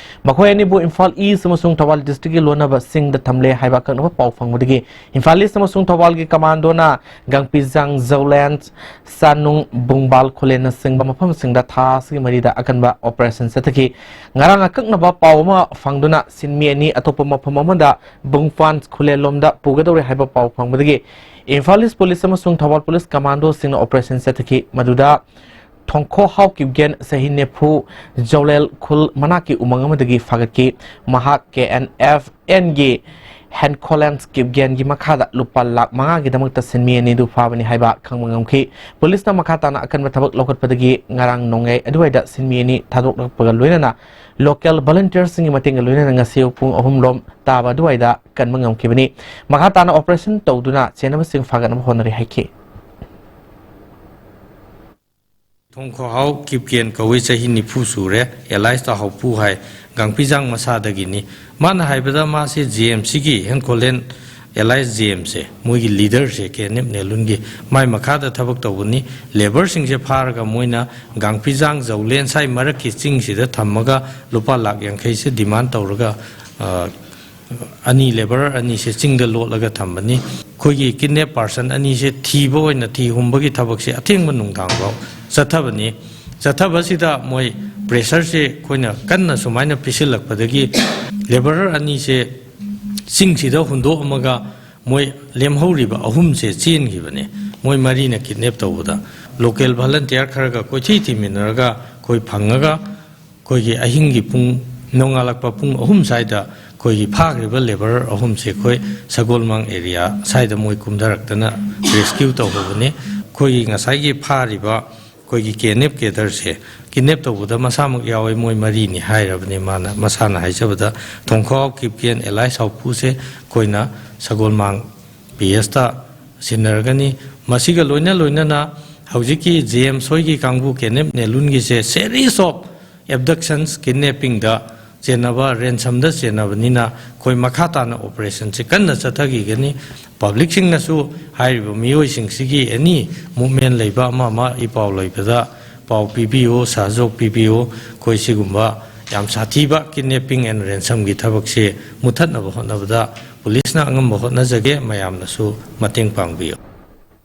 ꯃꯈꯣꯏ ꯑꯅꯤꯕꯨ ꯏꯝꯐꯥꯜ ꯏꯁ ꯑꯃꯁꯨꯡ ꯊꯧꯕꯥꯜ ꯗꯤꯁꯇ꯭ꯔꯤꯛꯀꯤ ꯂꯣꯟꯅꯕ ꯆꯤꯡꯗ ꯊꯝꯂꯦ ꯍꯥꯏꯕ ꯑꯀꯛꯅꯕ ꯄꯥꯎ ꯐꯪꯕꯗꯒꯤ ꯏꯝꯐꯥꯜ ꯏꯁ ꯑꯃꯁꯨꯡ ꯊꯧꯕꯥꯜꯒꯤ ꯀꯃꯥꯟꯗꯣꯅ ꯒꯪꯄꯤꯖꯥꯡ, ꯖꯧꯂꯦꯟ, ꯆꯥꯅꯨꯡ, ꯕꯨꯡꯕꯥꯜ, ꯈꯨꯂꯦꯟꯅꯆꯤꯡꯕ ꯃꯐꯝꯁꯤꯡꯗ ꯊꯥ ꯑꯁꯤꯒꯤ ꯃꯔꯤꯗ ꯑꯀꯟꯕ ꯑꯣꯄꯔꯦꯁꯟ ꯆꯠꯊꯈꯤ꯫ ꯉꯔꯥꯡ ꯑꯀꯛꯅꯕ ꯄꯥꯎ ꯑꯃ ꯐꯪꯗꯨꯅ ꯁꯤꯟꯃꯤ ꯑꯅꯤ ꯑꯇꯣꯞꯄ ꯃꯐꯝ ꯑꯃꯗ ꯕꯨꯡꯐꯥꯟ ꯈꯨꯂꯦꯟꯂꯣꯝꯗ ꯄꯨꯒꯗꯧꯔꯦ ꯍꯥꯏꯕ ꯄꯥꯎ ꯐꯪꯕꯗꯒꯤ ꯏꯝꯐꯥꯜ ꯏꯁ ꯄꯨꯂꯤꯁ ꯑꯃꯁꯨꯡ ꯊꯧꯕꯥꯜ ꯄꯨꯂꯤꯁ ꯀꯃꯥꯟꯗꯣꯁꯤꯡꯅ ꯑꯣꯄꯔꯦꯁꯟ ꯆꯠꯊꯈꯤ꯫ ꯃꯗꯨꯗ ꯊꯣꯡꯈꯣ ꯍꯥꯎ ꯀꯤꯞꯒꯦꯟ, ꯆꯍꯤ ꯅꯤꯐꯨ, ꯖꯧꯂꯦꯜ ꯈꯨꯜ ꯃꯅꯥꯛꯀꯤ ꯎꯃꯪ ꯑꯃꯗꯒꯤ ꯐꯥꯒꯠꯈꯤ꯫ ꯃꯍꯥꯛ ꯀꯦ ꯑꯦꯟ ꯑꯦꯐ ꯑꯦꯟꯒꯤ ꯍꯦꯟꯈꯣꯂꯦꯟ ꯀꯤꯞꯒꯦꯟꯒꯤ ꯃꯈꯥꯗ ꯂꯨꯄꯥ ꯂꯥꯈ ꯃꯉꯥꯒꯤꯗꯃꯛꯇ ꯁꯤꯟꯃꯤ ꯑꯅꯤꯗꯨ ꯐꯥꯕꯅꯤ ꯍꯥꯏꯕ ꯈꯪꯕ ꯉꯝꯈꯤ꯫ ꯄꯨꯂꯤꯁꯅ ꯃꯈꯥ ꯇꯥꯅ ꯑꯀꯟꯕ ꯊꯕꯛ ꯂꯧꯈꯠꯄꯗꯒꯤ ꯉꯔꯥꯡ ꯅꯣꯡꯌꯥꯏ ꯑꯗꯨꯋꯥꯏꯗ ꯁꯤꯟꯃꯤ ꯑꯅꯤ ꯊꯥꯗꯣꯛꯂꯛꯄꯒ ꯂꯣꯏꯅꯅ ꯂꯣꯀꯦꯜ ꯚꯣꯂꯨꯟꯇꯤꯌꯔꯁꯤꯡꯒꯤ ꯃꯇꯦꯡꯒ ꯂꯣꯏꯅꯅ ꯉꯁꯤ ꯑꯌꯨꯛ ꯄꯨꯡ ꯑꯍꯨꯝ ꯂꯣꯝ ꯇꯥꯕ ꯑꯗꯨꯋꯥꯏꯗ ꯀꯟꯕ ꯉꯝꯈꯤꯕꯅꯤ꯫ ꯃꯈꯥ ꯇꯥꯅ ꯑꯣꯄꯔꯦꯁꯟ ꯇꯧꯗꯨꯅ ꯆꯦꯟꯅꯕꯁꯤꯡ ꯐꯥꯒꯠꯅꯕ ꯍꯣꯠꯅꯔꯤ ꯍꯥꯏꯈꯤ꯫ ꯊꯣꯡꯈꯣꯍꯥꯎ ꯀꯤꯞꯀꯦꯟ ꯀꯧꯏ, ꯆꯍꯤ ꯅꯤꯐꯨ ꯁꯨꯔꯦ, ꯑꯦꯂꯥꯏꯁ ꯇꯥꯍꯧꯄꯨ ꯍꯥꯏ, ꯒꯥꯡꯄꯤꯖꯥꯡ ꯃꯁꯥꯗꯒꯤꯅꯤ꯫ ꯃꯥꯅ ꯍꯥꯏꯕꯗ ꯃꯥꯁꯦ ꯖꯤ ꯑꯦꯝ ꯁꯤꯒꯤ ꯍꯦꯟꯈꯣꯂꯦꯟ ꯑꯦꯂꯥꯏꯁ ꯖꯤ ꯑꯦꯝꯁꯦ, ꯃꯣꯏꯒꯤ ꯂꯤꯗꯔꯁꯦ ꯀꯦꯅꯦꯞ ꯅꯦꯂꯨꯟꯒꯤ, ꯃꯥꯏ ꯃꯈꯥꯗ ꯊꯕꯛ ꯇꯧꯕꯅꯤ꯫ ꯂꯦꯕꯔꯁꯤꯡꯁꯦ ꯐꯥꯔꯒ ꯃꯣꯏꯅ ꯒꯥꯡꯄꯤꯖꯥꯡ ꯖꯧꯂꯦꯟ ꯁꯥꯏ ꯃꯔꯛꯀꯤ ꯆꯤꯡꯁꯤꯗ ꯊꯝꯃꯒ ꯂꯨꯄꯥ ꯂꯥꯈ ꯌꯥꯡꯈꯩꯁꯦ ꯗꯤꯃꯥꯟ ꯇꯧꯔꯒ, ꯑ, ꯑꯅꯤ, ꯂꯦꯕꯔ ꯑꯅꯤꯁꯦ ꯆꯤꯡꯗ ꯂꯣꯠꯂꯒ ꯊꯝꯕꯅꯤ꯫ ꯑꯩꯈꯣꯏꯒꯤ ꯀꯤꯗꯅꯦꯞ ꯄꯥꯔꯁꯟ ꯑꯅꯤꯁꯦ ꯊꯤꯕ ꯑꯣꯏꯅ, ꯊꯤ ꯍꯨꯝꯕꯒꯤ ꯊꯕꯛꯁꯦ ꯑꯊꯦꯡꯕ ꯅꯨꯡꯗꯥꯡꯐꯥꯎ ꯆꯠꯊꯕꯅꯤ꯫ ꯆꯠꯊꯕꯁꯤꯗ ꯃꯣꯏ ꯄ꯭ꯔꯦꯁꯔꯁꯦ ꯑꯩꯈꯣꯏꯅ ꯀꯟꯅ ꯁꯨꯃꯥꯏꯅ ꯄꯤꯁꯤꯜꯂꯛꯄꯗꯒꯤ ꯂꯦꯕꯔ ꯑꯅꯤꯁꯦ ꯆꯤꯡꯁꯤꯗ ꯍꯨꯟꯗꯣꯛꯑꯝꯃꯒ ꯃꯣꯏ ꯂꯦꯝꯍꯧꯔꯤꯕ ꯑꯍꯨꯝꯁꯦ ꯆꯦꯟꯈꯤꯕꯅꯦ꯫ ꯃꯣꯏ ꯃꯔꯤꯅ ꯀꯤꯗꯅꯦꯞ ꯇꯧꯕꯗ ꯂꯣꯀꯦꯜ ꯚꯣꯂꯨꯟꯇꯤꯌꯔ ꯈꯔꯒ ꯀꯣꯏꯊꯤ ꯊꯤꯃꯤꯟꯅꯔꯒ ꯑꯩꯈꯣꯏ ꯐꯪꯉꯒ ꯑꯩꯈꯣꯏꯒꯤ ꯑꯍꯤꯡꯒꯤ ꯄꯨꯡ, ꯅꯣꯡꯉꯥꯜꯂꯛꯄ ꯄꯨꯡ ꯑꯍꯨꯝ ꯁ꯭ꯋꯥꯏꯗ ꯑꯩꯈꯣꯏꯒꯤ ꯐꯥꯈ꯭ꯔꯤꯕ ꯂꯦꯕꯔ ꯑꯍꯨꯝꯁꯦ ꯑꯩꯈꯣꯏ ꯁꯒꯣꯜꯃꯥꯡ ꯑꯦꯔꯤꯌꯥ ꯁ꯭ꯋꯥꯏꯗ ꯃꯣꯏ ꯀꯨꯝꯊꯔꯛꯇꯅ ꯔꯦꯁꯀ꯭ꯌꯨ ꯇꯧꯍꯧꯕꯅꯤ꯫ ꯑꯩꯈꯣꯏꯒꯤ ꯉꯁꯥꯏꯒꯤ ꯐꯥꯔꯤꯕ ꯑꯩꯈꯣꯏꯒꯤ ꯀꯦꯅꯦꯞ ꯀꯦꯗꯔꯁꯦ ꯀꯤꯗꯅꯦꯞ ꯇꯧꯕꯗ ꯃꯁꯥꯃꯛ ꯌꯥꯎꯋꯦ, ꯃꯣꯏ ꯃꯔꯤꯅꯤ ꯍꯥꯏꯔꯕꯅꯤ ꯃꯥꯅ, ꯃꯁꯥꯅ ꯍꯥꯏꯖꯕꯗ꯫ ꯊꯣꯡꯈꯥꯎ ꯀꯤꯞꯀꯦꯟ ꯑꯦꯂꯥꯏꯁ ꯍꯥꯎꯄꯨꯁꯦ ꯑꯩꯈꯣꯏꯅ ꯁꯒꯣꯜꯃꯥꯡ ꯄꯤ ꯑꯦꯁꯇ ꯁꯤꯟꯅꯔꯒꯅꯤ꯫ ꯃꯁꯤꯒ ꯂꯣꯏꯅ ꯂꯣꯏꯅꯅ ꯍꯧꯖꯤꯛꯀꯤ ꯖꯦꯝꯁ ꯍꯣꯏꯒꯤ ꯀꯥꯡꯕꯨ ꯀꯦꯅꯦꯞ ꯅꯦꯂꯨꯟꯒꯤꯁꯦ series of abductions, ꯀꯤꯗꯅꯦꯄꯤꯡꯗ ꯆꯦꯟꯅꯕ, ꯔꯦꯟꯁꯝꯗ ꯆꯦꯟꯅꯕꯅꯤꯅ ꯑꯩꯈꯣꯏ ꯃꯈꯥ ꯇꯥꯅ ꯑꯣꯄꯔꯦꯁꯟꯁꯦ ꯀꯟꯅ ꯆꯠꯊꯈꯤꯒꯅꯤ꯫ ꯄꯕ꯭ꯂꯤꯛꯁꯤꯡꯅꯁꯨ ꯍꯥꯏꯔꯤꯕ ꯃꯤꯑꯣꯏꯁꯤꯡꯁꯤꯒꯤ ꯑꯦꯅꯤ ꯃꯨꯞꯃꯦꯟ ꯂꯩꯕ, ꯑꯃ ꯑꯃ ꯏ ꯄꯥꯎ ꯂꯩꯕꯗ ꯄꯥꯎ ꯄꯤꯕꯤꯌꯨ, ꯁꯍꯖꯣꯛ ꯄꯤꯕꯤꯌꯨ꯫ ꯑꯩꯈꯣꯏ ꯁꯤꯒꯨꯝꯕ ꯌꯥꯝ ꯁꯥꯊꯤꯕ ꯀꯤꯗꯅꯦꯄꯤꯡ ꯑꯦꯟ ꯔꯦꯟꯁꯝꯒꯤ ꯊꯕꯛꯁꯦ ꯃꯨꯊꯠꯅꯕ ꯍꯣꯠꯅꯕꯗ ꯄꯨꯂꯤꯁꯅ ꯑꯉꯝꯕ ꯍꯣꯠꯅꯖꯒꯦ, ꯃꯌꯥꯝꯅꯁꯨ ꯃꯇꯦꯡ ꯄꯥꯡꯕꯤꯌꯨ꯫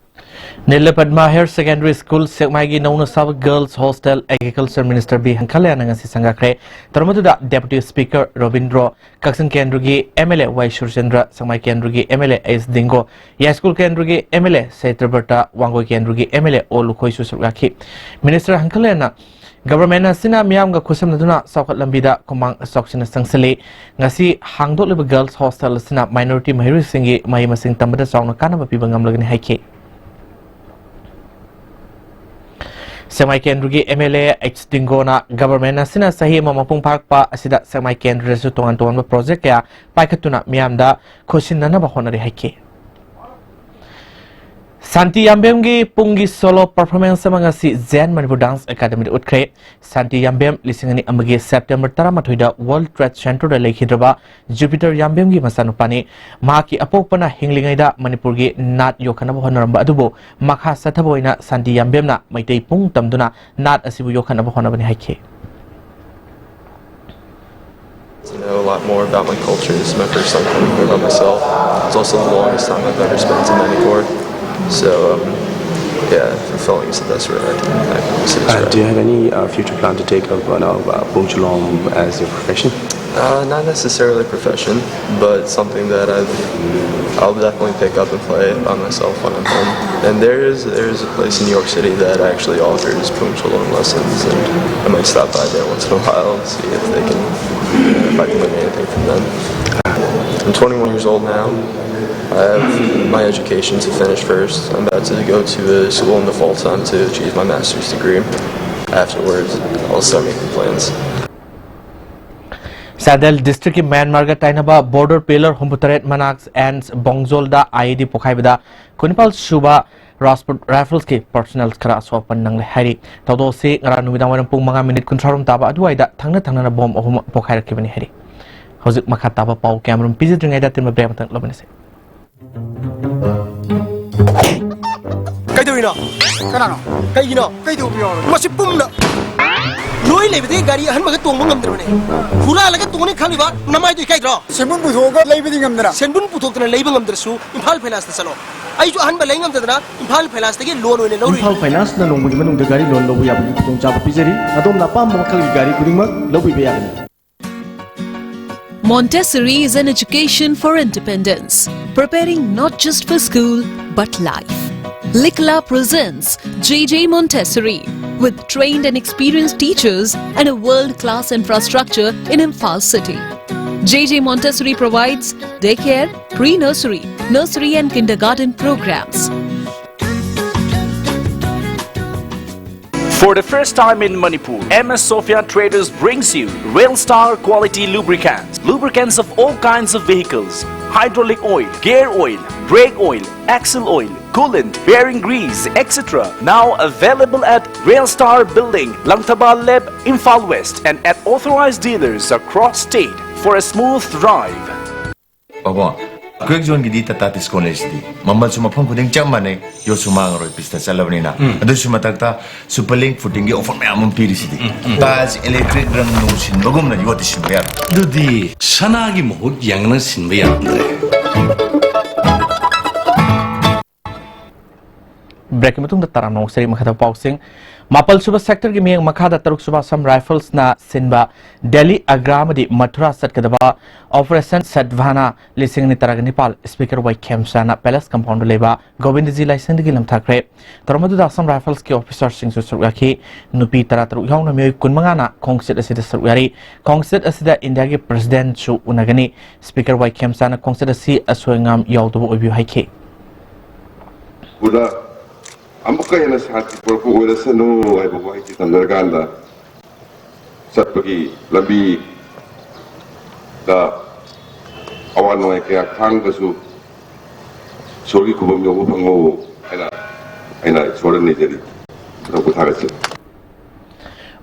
ꯅꯤꯂꯄꯗꯃ ꯍꯥꯌꯔ ꯁꯦꯀꯦꯟꯗꯔꯤ ꯁ꯭ꯀꯨꯜ ꯁꯦꯛꯃꯥꯏꯒꯤ ꯅꯧꯅ ꯁꯥꯕ girls hostel agriculture minister B ꯍꯪꯈꯜꯌꯥꯅ ꯉꯁꯤ ꯁꯪꯒꯥꯈ꯭ꯔꯦ꯫ ꯊꯧꯔꯝ ꯑꯗꯨꯗ ꯗꯦꯄꯨꯇꯤ ꯁ꯭ꯄꯤꯀꯔ ꯔꯣꯕꯤꯟꯗ꯭ꯔꯣ, ꯀꯛꯆꯤꯡ ꯀꯦꯟꯗ꯭ꯔꯒꯤ ꯑꯦꯝ ꯑꯦꯜ ꯑꯦ ꯋꯥꯏ ꯁꯨꯔꯆꯟꯗ꯭ꯔ, ꯁꯦꯛꯃꯥꯏ ꯀꯦꯟꯗ꯭ꯔꯒꯤ ꯑꯦꯝ ꯑꯦꯜ ꯑꯦ ꯑꯦꯁ ꯗꯤꯡꯒꯣ, ꯌꯥꯏꯁ꯭ꯀꯨꯜ ꯀꯦꯟꯗ꯭ꯔꯒꯤ ꯑꯦꯝ ꯑꯦꯜ ꯑꯦ ꯁꯇ꯭ꯌꯕ꯭ꯔꯇ, ꯋꯥꯡꯒꯣꯏ ꯀꯦꯟꯗ꯭ꯔꯒꯤ ꯑꯦꯝ ꯑꯦꯜ ꯑꯦ ꯑꯣ ꯂꯨꯈꯣꯏꯁꯨ ꯁꯔꯨꯛ ꯌꯥꯈꯤ꯫ ꯃꯤꯅꯤꯁꯇꯔ ꯍꯪꯈꯜꯌꯥꯅ Government ꯑꯁꯤꯅ ꯃꯤꯌꯥꯝꯒ ꯈꯨꯠꯁꯝꯅꯗꯨꯅ ꯆꯥꯎꯈꯠ ꯂꯝꯕꯤꯗ ꯈꯨꯃꯥꯡ ꯆꯥꯎꯁꯤꯟꯅ ꯆꯪꯁꯤꯜꯂꯤ꯫ ꯉꯁꯤ ꯍꯥꯡꯗꯣꯛꯂꯤꯕ girls hostel ꯑꯁꯤꯅ minority ꯃꯍꯩꯔꯣꯏꯁꯤꯡꯒꯤ ꯃꯍꯩ ꯃꯁꯤꯡ ꯇꯝꯕꯗ ꯆꯥꯎꯅ ꯀꯥꯟꯅꯕ ꯄꯤꯕ ꯉꯝꯂꯒꯅꯤ ꯍꯥꯏꯈꯤ꯫ ꯁꯦꯛꯃꯥꯏ ꯀꯦꯟꯗ꯭ꯔꯒꯤ M L A H ꯗꯤꯡꯒꯣꯅ government ꯑꯁꯤꯅ ꯆꯍꯤ ꯑꯃ ꯃꯄꯨꯡ ꯐꯥꯔꯛꯄ ꯑꯁꯤꯗ ꯁꯦꯛꯃꯥꯏ ꯀꯦꯟꯗ꯭ꯔꯗꯁꯨ ꯇꯣꯉꯥꯟ ꯇꯣꯉꯥꯟꯕ project ꯀꯌꯥ ꯄꯥꯏꯈꯠꯇꯨꯅ ꯃꯤꯌꯥꯝꯗ ꯈꯨꯠꯁꯤꯟꯅꯅꯕ ꯍꯣꯠꯅꯔꯤ ꯍꯥꯏꯈꯤ꯫ ꯁꯥꯟꯇꯤ ꯌꯥꯝꯕꯦꯝꯒꯤ ꯄꯨꯡꯒꯤ solo performance ꯑꯃ ꯉꯁꯤ Zen Manipur Dance Academyꯗ ꯎꯠꯈ꯭ꯔꯦ꯫ ꯁꯥꯟꯇꯤ ꯌꯥꯝꯕꯦꯝ ꯂꯤꯁꯤꯡ ꯑꯅꯤ ꯑꯃꯒꯤ September ꯇꯔꯥꯃꯥꯊꯣꯏꯗ World Trade Centerꯗ ꯂꯩꯈꯤꯗ꯭ꯔꯕ ꯖꯨꯄꯤꯇꯔ ꯌꯥꯝꯕꯦꯝꯒꯤ ꯃꯆꯥꯅꯨꯄꯥꯅꯤ꯫ ꯃꯍꯥꯛꯀꯤ ꯑꯄꯣꯛꯄꯅ ꯍꯤꯡꯂꯤꯉꯩꯗ ꯃꯅꯤꯄꯨꯔꯒꯤ ꯅꯥꯠ ꯌꯣꯛꯈꯠꯅꯕ ꯍꯣꯠꯅꯔꯝꯕ ꯑꯗꯨꯕꯨ ꯃꯈꯥ ꯆꯠꯊꯕ ꯑꯣꯏꯅ ꯁꯥꯟꯇꯤ ꯌꯥꯝꯕꯦꯝꯅ ꯃꯩꯇꯩ ꯄꯨꯡ ꯇꯝꯗꯨꯅ ꯅꯥꯠ ꯑꯁꯤꯕꯨ ꯌꯣꯛꯈꯠꯅꯕ ꯍꯣꯠꯅꯕꯅꯤ ꯍꯥꯏꯈꯤ꯫ To know a lot more about my culture. This is my first time coming here by myself. It's also the longest time I've ever spent in Manipur. So, um, yeah, fulfilling is the best word I can, I can say. Uh, do you have any uh, future plan to take up uh, now, uh, Pung Chulong as your profession? Uh, not necessarily profession, but something that I've, I'll definitely pick up and play by myself when I'm home. And there is there is a place in New York City that actually offers Pung Chulong lessons, and I might stop by there once in a while and see if they can, if I can learn anything from them. I'm twenty-one years old now. I have my education to finish first. I'm about to go to a school in the fall time to achieve my master's degree. Afterwards, I'll start making plans. Chandel districtꯀꯤ ꯃ꯭ꯌꯥꯟꯃꯥꯔꯒ ꯇꯥꯏꯅꯕ border pillar ꯍꯨꯝꯐꯨꯇꯔꯦꯠ ꯃꯅꯥꯛ ꯑꯦꯟꯁ ꯕꯣꯡꯖꯣꯜꯗ I E D ꯄꯣꯈꯥꯏꯕꯗ ꯀꯨꯟꯅꯤꯄꯥꯜ ꯁꯨꯕ Rajput Riflesꯀꯤ personnel ꯈꯔ ꯑꯁꯣꯛ ꯑꯄꯟ ꯅꯪꯂꯦ ꯍꯥꯏꯔꯤ꯫ ꯊꯧꯗꯣꯛ ꯑꯁꯤ ꯉꯔꯥꯡ ꯅꯨꯃꯤꯗꯥꯡ ꯋꯥꯏꯔꯝ ꯄꯨꯡ ꯃꯉꯥ ꯃꯤꯅꯤꯠ ꯀꯨꯟꯊ꯭ꯔꯥ ꯔꯣꯝ ꯇꯥꯕ ꯑꯗꯨꯋꯥꯏꯗ ꯊꯪꯅ ꯊꯪꯅꯅ ꯕꯣꯝ ꯑꯍꯨꯝ ꯄꯣꯈꯥꯏꯔꯛꯈꯤꯕꯅꯤ ꯍꯥꯏꯔꯤ꯫ ꯍꯧꯖꯤꯛ ꯃꯈꯥ ꯇꯥꯕ ꯄꯥꯎ ꯀꯌꯥꯃꯔꯨꯝ ꯄꯤꯖꯗ꯭ꯔꯤꯉꯩꯗ ꯇꯤꯟꯕ ꯕ꯭ꯔꯦꯛ ꯑꯃꯇꯪ ꯂꯧꯃꯤꯟꯅꯁꯤ꯫ ꯀꯩꯗꯧꯔꯤꯅꯣ? ꯀꯅꯥꯅꯣ? ꯀꯩꯒꯤꯅꯣ? ꯀꯩꯗꯧꯕ ꯌꯥꯎꯔꯒꯦ? ꯃꯁꯤ ꯄꯨꯝꯅ ꯅꯣꯏ ꯂꯩꯕꯗꯒꯤ ꯒꯥꯔꯤ ꯑꯍꯟꯕꯒ ꯇꯣꯡꯕ ꯉꯝꯗ꯭ꯔꯕꯅꯦ꯫ ꯍꯨꯔꯥꯜꯂꯒ ꯇꯣꯡꯅꯤ ꯈꯜꯂꯤꯕ ꯅꯃꯥꯏꯗꯣ ꯏꯀꯥꯏꯗ꯭ꯔꯣ? ꯁꯦꯟꯕꯨꯟ ꯄꯨꯊꯣꯛꯑꯒ ꯂꯩꯕꯗꯤ ꯉꯝꯗꯅ꯫ ꯁꯦꯟꯕꯨꯟ ꯄꯨꯊꯣꯛꯇꯅ ꯂꯩꯕ ꯉꯝꯗ꯭ꯔꯁꯨ ꯏꯝꯐꯥꯜ ꯐꯥꯏꯅꯥꯟꯁꯇ ꯆꯠꯂꯣ꯫ ꯑꯩꯁꯨ ꯑꯍꯟꯕ ꯂꯩ ꯉꯝꯗꯗꯅ ꯏꯝꯐꯥꯜ ꯐꯥꯏꯅꯥꯟꯁꯇꯒꯤ loan ꯑꯣꯏꯅ ꯂꯧꯔꯨꯏ꯫ ꯏꯝꯐꯥꯜ ꯐꯥꯏꯅꯥꯟꯁꯅ ꯅꯣꯡꯃꯒꯤ ꯃꯅꯨꯡꯗ ꯒꯥꯔꯤ loan ꯂꯧꯕ ꯌꯥꯕꯒꯤ ꯈꯨꯗꯣꯡꯆꯥꯕ ꯄꯤꯖꯔꯤ꯫ ꯑꯗꯣꯝꯅ ꯑꯄꯥꯝꯕ ꯃꯈꯜꯒꯤ ꯒꯥꯔꯤ ꯈꯨꯗꯤꯡꯃꯛ ꯂꯧꯕꯤꯕ ꯌꯥꯒꯅꯤ꯫ Montessori is an education for independence, preparing not just for school but life. Likla presents J J Montessori, with trained and experienced teachers and a world-class infrastructure in Imphal city. J J Montessori provides daycare, pre-nursery, nursery and kindergarten programs. For the first time in Manipur, M S Sophia Traders brings you Rail Star quality lubricants. Lubricants of all kinds of vehicles, hydraulic oil, gear oil, brake oil, axle oil, coolant, bearing grease, et cetera. Now available at Rail Star Building, Langthaba Leb, Imphal West, and at authorized dealers across state for a smooth drive. ꯄꯥꯕꯨꯡ, quake ꯖꯣꯟꯒꯤꯗꯤ Tata discount ꯂꯩꯁꯤꯗꯤ꯫ ꯃꯃꯜꯁꯨ ꯃꯐꯝ ꯈꯨꯗꯤꯡ ꯆꯞ ꯃꯥꯟꯅꯩ, ꯌꯣꯠꯁꯨ ꯃꯥꯡꯉꯔꯣꯏ, ꯄꯤꯁꯇ ꯆꯠꯂꯕꯅꯤꯅ꯫ ꯎꯝ꯫ ꯑꯗꯨꯁꯨ ꯃꯊꯛꯇ super link ꯐꯨꯇꯤꯡꯒꯤ offer ꯃꯌꯥꯝ ꯑꯃ ꯄꯤꯔꯤꯁꯤꯗꯤ꯫ ꯎꯝ, ꯎꯝ, ꯎꯝ꯫ ꯇꯥꯏꯜꯁ, ꯏꯂꯦꯛꯇ꯭ꯔꯤꯛ ꯔꯪ ꯅꯨꯡ ꯁꯤꯟꯕꯒꯨꯝꯅ ꯌꯣꯠꯇꯤ ꯁꯤꯟꯕ ꯌꯥꯔꯣꯏ꯫ ꯑꯗꯨꯗꯤ ꯁꯅꯥꯒꯤ ꯃꯍꯨꯠ ꯌꯦꯡꯅ ꯁꯤꯟꯕ ꯌꯥꯔꯝꯗ꯭ꯔꯦ꯫ ꯕ꯭ꯔꯦꯛꯀꯤ ꯃꯇꯨꯡꯗ ꯇꯔꯥꯝꯅ ꯑꯣꯛꯆꯔꯤ꯫ ꯃꯈꯥꯗ ꯄꯥꯎꯁꯤꯡ꯫ ꯃꯥꯄꯜ ꯁꯨꯕ ꯁꯦꯛꯇꯔꯒꯤ ꯃꯤꯠꯌꯦꯡ ꯃꯈꯥꯗ ꯇꯔꯨꯛ ꯁꯨꯕ ꯑꯁꯥꯝ ꯔꯥꯏꯐꯜꯁꯅ ꯁꯤꯟꯕ ꯗꯦꯜꯂꯤ ꯑꯒ꯭ꯔꯥ ꯑꯃꯗꯤ ꯃꯊꯨꯔꯥ ꯆꯠꯀꯗꯕ ꯑꯣꯄꯔꯦꯁꯟ ꯁꯦꯗꯚꯥꯅꯥ ꯂꯤꯁꯤꯡ ꯑꯅꯤ ꯇꯔꯥꯒ ꯅꯤꯄꯥꯜ ꯁ꯭ꯄꯤꯀꯔ ꯋꯥꯏ ꯈꯦꯝꯆꯥꯅ ꯄꯦꯂꯦꯁ ꯀꯝꯄꯥꯎꯟꯗ ꯂꯩꯕ ꯒꯣꯕꯤꯟꯗꯖꯤ ꯂꯥꯏꯁꯪꯗꯒꯤ ꯂꯝꯊꯥꯈ꯭ꯔꯦ꯫ ꯊꯧꯔꯝ ꯑꯗꯨꯗ ꯑꯁꯥꯝ ꯔꯥꯏꯐꯜꯁꯀꯤ ꯑꯣꯐꯤꯁꯥꯔꯁꯤꯡꯁꯨ ꯁꯔꯨꯛ ꯌꯥꯈꯤ꯫ ꯅꯨꯄꯤ ꯇꯔꯥꯇꯔꯨꯛ ꯌꯥꯎꯅ ꯃꯤꯑꯣꯏ ꯀꯨꯟꯃꯉꯥꯅ ꯈꯣꯡꯆꯠ ꯑꯁꯤꯗ ꯁꯔꯨꯛ ꯌꯥꯔꯤ꯫ ꯈꯣꯡꯆꯠ ꯑꯁꯤꯗ ꯏꯟꯗꯤꯌꯥꯒꯤ ꯄ꯭ꯔꯦꯁꯤꯗꯦꯟꯠꯁꯨ ꯎꯅꯒꯅꯤ꯫ ꯁ꯭ꯄꯤꯀꯔ ꯋꯥꯏ ꯈꯦꯝꯆꯥꯅ ꯈꯣꯡꯆꯠ ꯑꯁꯤ ꯑꯁꯣꯏ ꯑꯉꯥꯝ ꯌꯥꯎꯗꯕ ꯑꯣꯏꯕꯤꯌꯨ ꯍꯥꯏꯈꯤ꯫ ꯄꯨꯟꯅ ꯑꯃꯨꯛꯀ ꯍꯦꯟꯅ ꯁꯥꯟꯇꯤ ꯄꯨꯔꯛꯄ ꯑꯣꯏꯔꯁꯅꯨ ꯍꯥꯏꯕ ꯋꯥꯍꯩꯁꯤ ꯊꯝꯖꯔꯀꯥꯟꯗ, ꯆꯠꯄꯒꯤ ꯂꯝꯕꯤꯗ ꯑꯋꯥ ꯅꯨꯡꯉꯥꯏ ꯀꯌꯥ ꯈꯥꯡꯕꯁꯨ ꯏꯁꯣꯔꯒꯤ ꯈꯨꯕꯝ ꯌꯧꯕ ꯐꯪꯉꯣ ꯍꯥꯏꯅ ꯑꯩꯅ ꯏꯁꯣꯔꯗ ꯅꯤꯖꯔꯤ꯫ ꯃꯊꯛ ꯊꯥꯒꯠꯆꯔꯤ꯫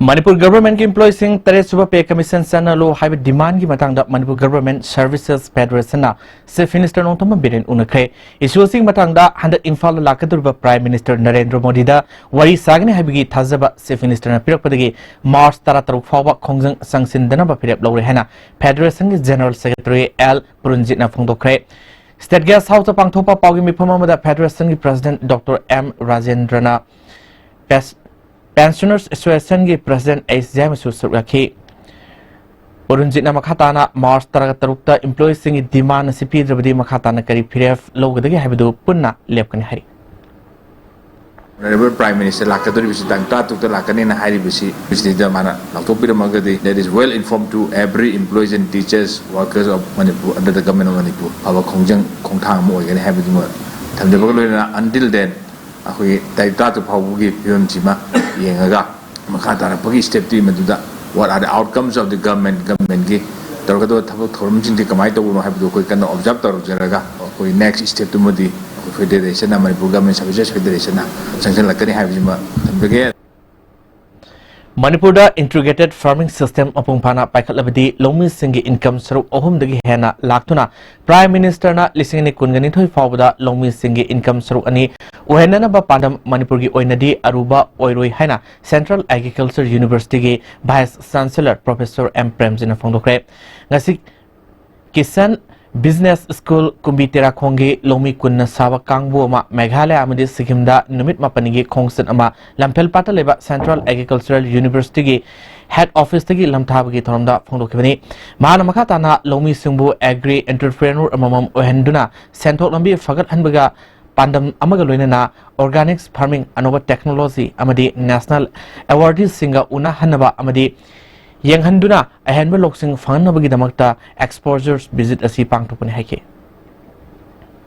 ꯃꯅꯤꯄꯨꯔ ꯒꯚꯔꯟꯃꯦꯟꯠꯀꯤ ꯏꯝꯄ꯭ꯂꯣꯌꯤꯁꯤꯡ ꯇꯔꯦꯠ ꯁꯨꯕ ꯄꯦ ꯀꯃꯤꯁꯟ ꯆꯠꯅꯍꯜꯂꯨ ꯍꯥꯏꯕ ꯗꯤꯃꯥꯟꯒꯤ ꯃꯇꯥꯡꯗ ꯃꯅꯤꯄꯨꯔ ꯒꯚꯔꯟꯃꯦꯟꯠ ꯁꯔꯚꯤꯁꯦꯁ ꯐꯦꯗꯔꯦꯁꯟꯅ ꯆꯤꯐ ꯃꯤꯅꯤꯁꯇꯔ ꯅꯣꯡꯊꯣꯝꯕꯝ ꯕꯤꯔꯦꯟ ꯎꯅꯈ꯭ꯔꯦ꯫ ꯏꯁꯨ ꯑꯁꯤꯒꯤ ꯃꯇꯥꯡꯗ ꯍꯟꯗꯛ ꯏꯝꯐꯥꯜꯗ ꯂꯥꯛꯀꯗꯧꯔꯤꯕ ꯄ꯭ꯔꯥꯏꯝ ꯃꯤꯅꯤꯁꯇꯔ ꯅꯔꯦꯟꯗ꯭ꯔ ꯃꯣꯗꯤꯗ ꯋꯥꯔꯤ ꯁꯥꯒꯅꯤ ꯍꯥꯏꯕꯒꯤ ꯊꯥꯖꯕ ꯆꯤꯐ ꯃꯤꯅꯤꯁꯇꯔꯅ ꯄꯤꯔꯛꯄꯗꯒꯤ ꯃꯥꯔꯆ ꯇꯔꯥꯇꯔꯨꯛ ꯐꯥꯎꯕ ꯈꯣꯡꯖꯪ ꯆꯪꯁꯤꯟꯗꯅꯕ ꯐꯤꯔꯦꯞ ꯂꯧꯔꯦ ꯍꯥꯏꯅ ꯐꯦꯗꯔꯦꯁꯟꯒꯤ ꯖꯦꯅꯔꯦꯜ ꯁꯦꯀ꯭ꯔꯦꯇꯔꯤ ꯑꯦꯜ ꯄꯨꯔꯟꯖꯤꯠꯅ ꯐꯣꯡꯗꯣꯛꯈ꯭ꯔꯦ꯫ ꯁ꯭ꯇꯦꯠ ꯒꯦꯁ ꯍꯥꯎꯁꯇ ꯄꯥꯡꯊꯣꯛꯄ ꯄꯥꯎꯒꯤ ꯃꯤꯐꯝ ꯑꯃꯗ ꯐꯦꯗꯔꯦꯁꯟꯒꯤ ꯄ꯭ꯔꯁꯤꯗꯦꯟꯠ ꯗꯣꯛꯇꯔ ꯑꯦꯝ ꯔꯥꯖꯦꯟꯗ꯭ꯔꯅ ꯄꯦꯁ-, ꯄꯦꯟꯁꯅꯔꯁ ꯑꯦꯁꯣꯁꯤꯌꯦꯁꯟꯒꯤ ꯄ꯭ꯔꯁꯤꯗꯦꯟꯠ ꯑꯩꯆ ꯖꯦꯝꯁꯁꯨ ꯁꯔꯨꯛ ꯌꯥꯈꯤ꯫ ꯄꯨꯔꯟꯖꯤꯠꯅ ꯃꯈꯥ ꯇꯥꯅ ꯃꯥꯔꯆ ꯇꯔꯥꯇꯔꯨꯛꯇ ꯏꯝꯄ꯭ꯂꯣꯌꯤꯁꯤꯡꯒꯤ ꯗꯤꯃꯥꯟ ꯑꯁꯤ ꯄꯤꯗ꯭ꯔꯕꯗꯤ ꯃꯈꯥ ꯇꯥꯅ ꯀꯔꯤ ꯐꯤꯔꯦꯞ ꯂꯧꯒꯗꯒꯦ ꯍꯥꯏꯕꯗꯨ ꯄꯨꯟꯅ ꯂꯦꯞꯀꯅꯤ ꯍꯥꯏꯔꯤ꯫ Honorable Prime Minister ꯂꯥꯛꯀꯗꯧꯔꯤꯕꯁꯤ ꯇꯥꯡ ꯇꯔꯥꯇꯔꯨꯛꯇ ꯂꯥꯛꯀꯅꯤꯅ ꯍꯥꯏꯔꯤꯕꯁꯤ ꯁꯤꯗ ꯃꯥꯅ ꯂꯥꯎꯊꯣꯛꯄꯤꯔꯝꯃꯒꯗꯤ, that is well informed to every employees and teachers, workers of Manipur, under the Government of Manipur, ꯐꯕ ꯈꯣꯡꯖꯪ ꯈꯣꯡꯊꯥꯡ ꯑꯃ ꯑꯣꯏꯒꯅꯤ ꯍꯥꯏꯕꯗꯨꯃ ꯊꯝꯖꯕꯒ ꯂꯣꯏꯅꯅ, until then ꯑꯩꯈꯣꯏꯒꯤ ꯇꯥꯔꯤꯛ ꯇꯔꯥꯇꯔꯨꯛ ꯐꯥꯎꯕꯒꯤ ꯐꯤꯕꯝꯁꯤꯃ ꯌꯦꯡꯉꯒ ꯃꯈꯥ ꯇꯥꯔꯛꯄꯒꯤ ꯁ꯭ꯇꯦꯞꯇꯨꯒꯤ ꯃꯗꯨꯗ what are the outcomes of the government, ꯒꯚꯔꯟꯃꯦꯟꯠꯀꯤ ꯇꯧꯔꯛꯀꯗꯕ ꯊꯕꯛ ꯊꯧꯔꯝꯁꯤꯡꯁꯤ ꯀꯃꯥꯏꯅ ꯇꯧꯕꯅꯣ ꯍꯥꯏꯕꯗꯨ ꯑꯩꯈꯣꯏ ꯀꯟꯅ ꯑꯣꯕꯖꯥꯔꯕ ꯇꯧꯖꯔꯒ, ꯑꯩꯈꯣꯏ ꯅꯦꯛꯁ ꯁ꯭ꯇꯦꯞꯇꯨꯃꯗꯤ ꯑꯩꯈꯣꯏ ꯐꯦꯗꯔꯦꯁꯟꯅ, ꯃꯅꯤꯄꯨꯔ ꯒꯚꯔꯟꯃꯦꯟꯠ ꯁꯥꯔꯚꯤꯁꯦꯁ ꯐꯦꯗꯔꯦꯁꯟꯅ ꯆꯪꯁꯤꯜꯂꯛꯀꯅꯤ ꯍꯥꯏꯕꯁꯤꯃ ꯊꯝꯖꯒꯦ꯫ ꯃꯅꯤꯄꯨꯔꯗ ꯏꯟꯇꯤꯒ꯭ꯔꯦꯇꯦꯗ ꯐꯥꯔꯃꯤꯡ ꯁꯤꯁꯇꯦꯝ ꯃꯄꯨꯡ ꯐꯥꯅ ꯄꯥꯏꯈꯠꯂꯕꯗꯤ ꯂꯧꯃꯤꯁꯤꯡꯒꯤ ꯏꯟꯀꯝ ꯁꯔꯨꯛ ꯑꯍꯨꯝꯗꯒꯤ ꯍꯦꯟꯅ ꯂꯥꯛꯇꯨꯅ ꯄ꯭ꯔꯥꯏꯝ ꯃꯤꯅꯤꯁꯇꯔꯅ ꯂꯤꯁꯤꯡ ꯑꯅꯤ ꯀꯨꯟꯒ ꯅꯤꯊꯣꯏ ꯐꯥꯎꯕꯗ ꯂꯧꯃꯤꯁꯤꯡꯒꯤ ꯏꯟꯀꯝ ꯁꯔꯨꯛ ꯑꯅꯤ ꯑꯣꯏꯍꯟꯅꯅꯕ ꯄꯥꯟꯗꯝ ꯃꯅꯤꯄꯨꯔꯒꯤ ꯑꯣꯏꯅꯗꯤ ꯑꯔꯨꯕ ꯑꯣꯏꯔꯣꯏ ꯍꯥꯏꯅ ꯁꯦꯟꯇ꯭ꯔꯦꯜ ꯑꯦꯒ꯭ꯔꯤꯀꯜꯆꯔ ꯌꯨꯅꯤꯚꯔꯁꯤꯇꯤꯒꯤ ꯚꯥꯏꯁ ꯆꯥꯟꯁꯦꯂꯔ ꯄ꯭ꯔꯣꯐꯦꯁꯔ ꯑꯦꯝ ꯄ꯭ꯔꯦꯝꯖꯤꯠꯅ ꯐꯣꯡꯗꯣꯛꯈ꯭ꯔꯦ꯫ ꯉꯁꯤ ꯀꯤꯁꯟ ꯕꯤꯖꯤꯅꯦꯁ ꯁ꯭ꯀꯨꯜ ꯀꯨꯝꯕꯤ ꯇꯦꯔꯥꯈꯣꯡꯒꯤ ꯂꯧꯃꯤ ꯀꯨꯟꯅ ꯁꯥꯕ ꯀꯥꯡꯕꯨ ꯑꯃ ꯃꯦꯘꯥꯂꯌꯥ ꯑꯃꯗꯤ ꯁꯤꯛꯀꯤꯝꯗ ꯅꯨꯃꯤꯠ ꯃꯥꯄꯟꯅꯤꯒꯤ ꯈꯣꯡꯆꯠ ꯑꯃ ꯂꯝꯐꯦꯜꯄꯥꯠꯇ ꯂꯩꯕ ꯁꯦꯟꯇ꯭ꯔꯦꯜ ꯑꯦꯒ꯭ꯔꯤꯀꯜꯆꯔꯦꯜ ꯌꯨꯅꯤꯚꯔꯁꯤꯇꯤꯒꯤ ꯍꯦꯗ ꯑꯣꯐꯤꯁꯇꯒꯤ ꯂꯝꯊꯥꯕꯒꯤ ꯊꯧꯔꯝꯗ ꯐꯣꯡꯗꯣꯛꯈꯤꯕꯅꯤ꯫ ꯃꯍꯥꯛꯅ ꯃꯈꯥ ꯇꯥꯅ ꯂꯧꯃꯤꯁꯤꯡꯕꯨ ꯑꯦꯒ꯭ꯔꯤ ꯑꯦꯟꯇꯔꯄ꯭ꯔꯦꯅꯔ ꯑꯃꯃꯝ ꯑꯣꯏꯍꯟꯗꯨꯅ ꯁꯦꯟꯊꯣꯛ ꯂꯝꯕꯤ ꯐꯒꯠꯍꯟꯕꯒ ꯄꯥꯟꯗꯝ ꯑꯃꯒ ꯂꯣꯏꯅꯅ ꯑꯣꯔꯒꯥꯅꯤꯛꯁ ꯐꯥꯔꯃꯤꯡ, ꯑꯅꯧꯕ ꯇꯦꯛꯅꯣꯂꯣꯖꯤ ꯑꯃꯗꯤ ꯅꯦꯁꯅꯦꯜ ꯑꯦꯋꯥꯔꯗꯤꯁꯁꯤꯡꯒ ꯎꯅꯍꯟꯅꯕ ꯑꯃꯗꯤ ꯌꯦꯡꯍꯟꯗꯨꯅ ꯑꯍꯦꯟꯕ ꯂꯧꯁꯤꯡ ꯐꯪꯍꯟꯅꯕꯒꯤꯗꯃꯛꯇ ꯑꯦꯛꯁꯄꯣꯖꯔ ꯚꯤꯖꯤꯠ ꯑꯁꯤ ꯄꯥꯡꯊꯣꯛꯄꯅꯤ ꯍꯥꯏꯈꯤ꯫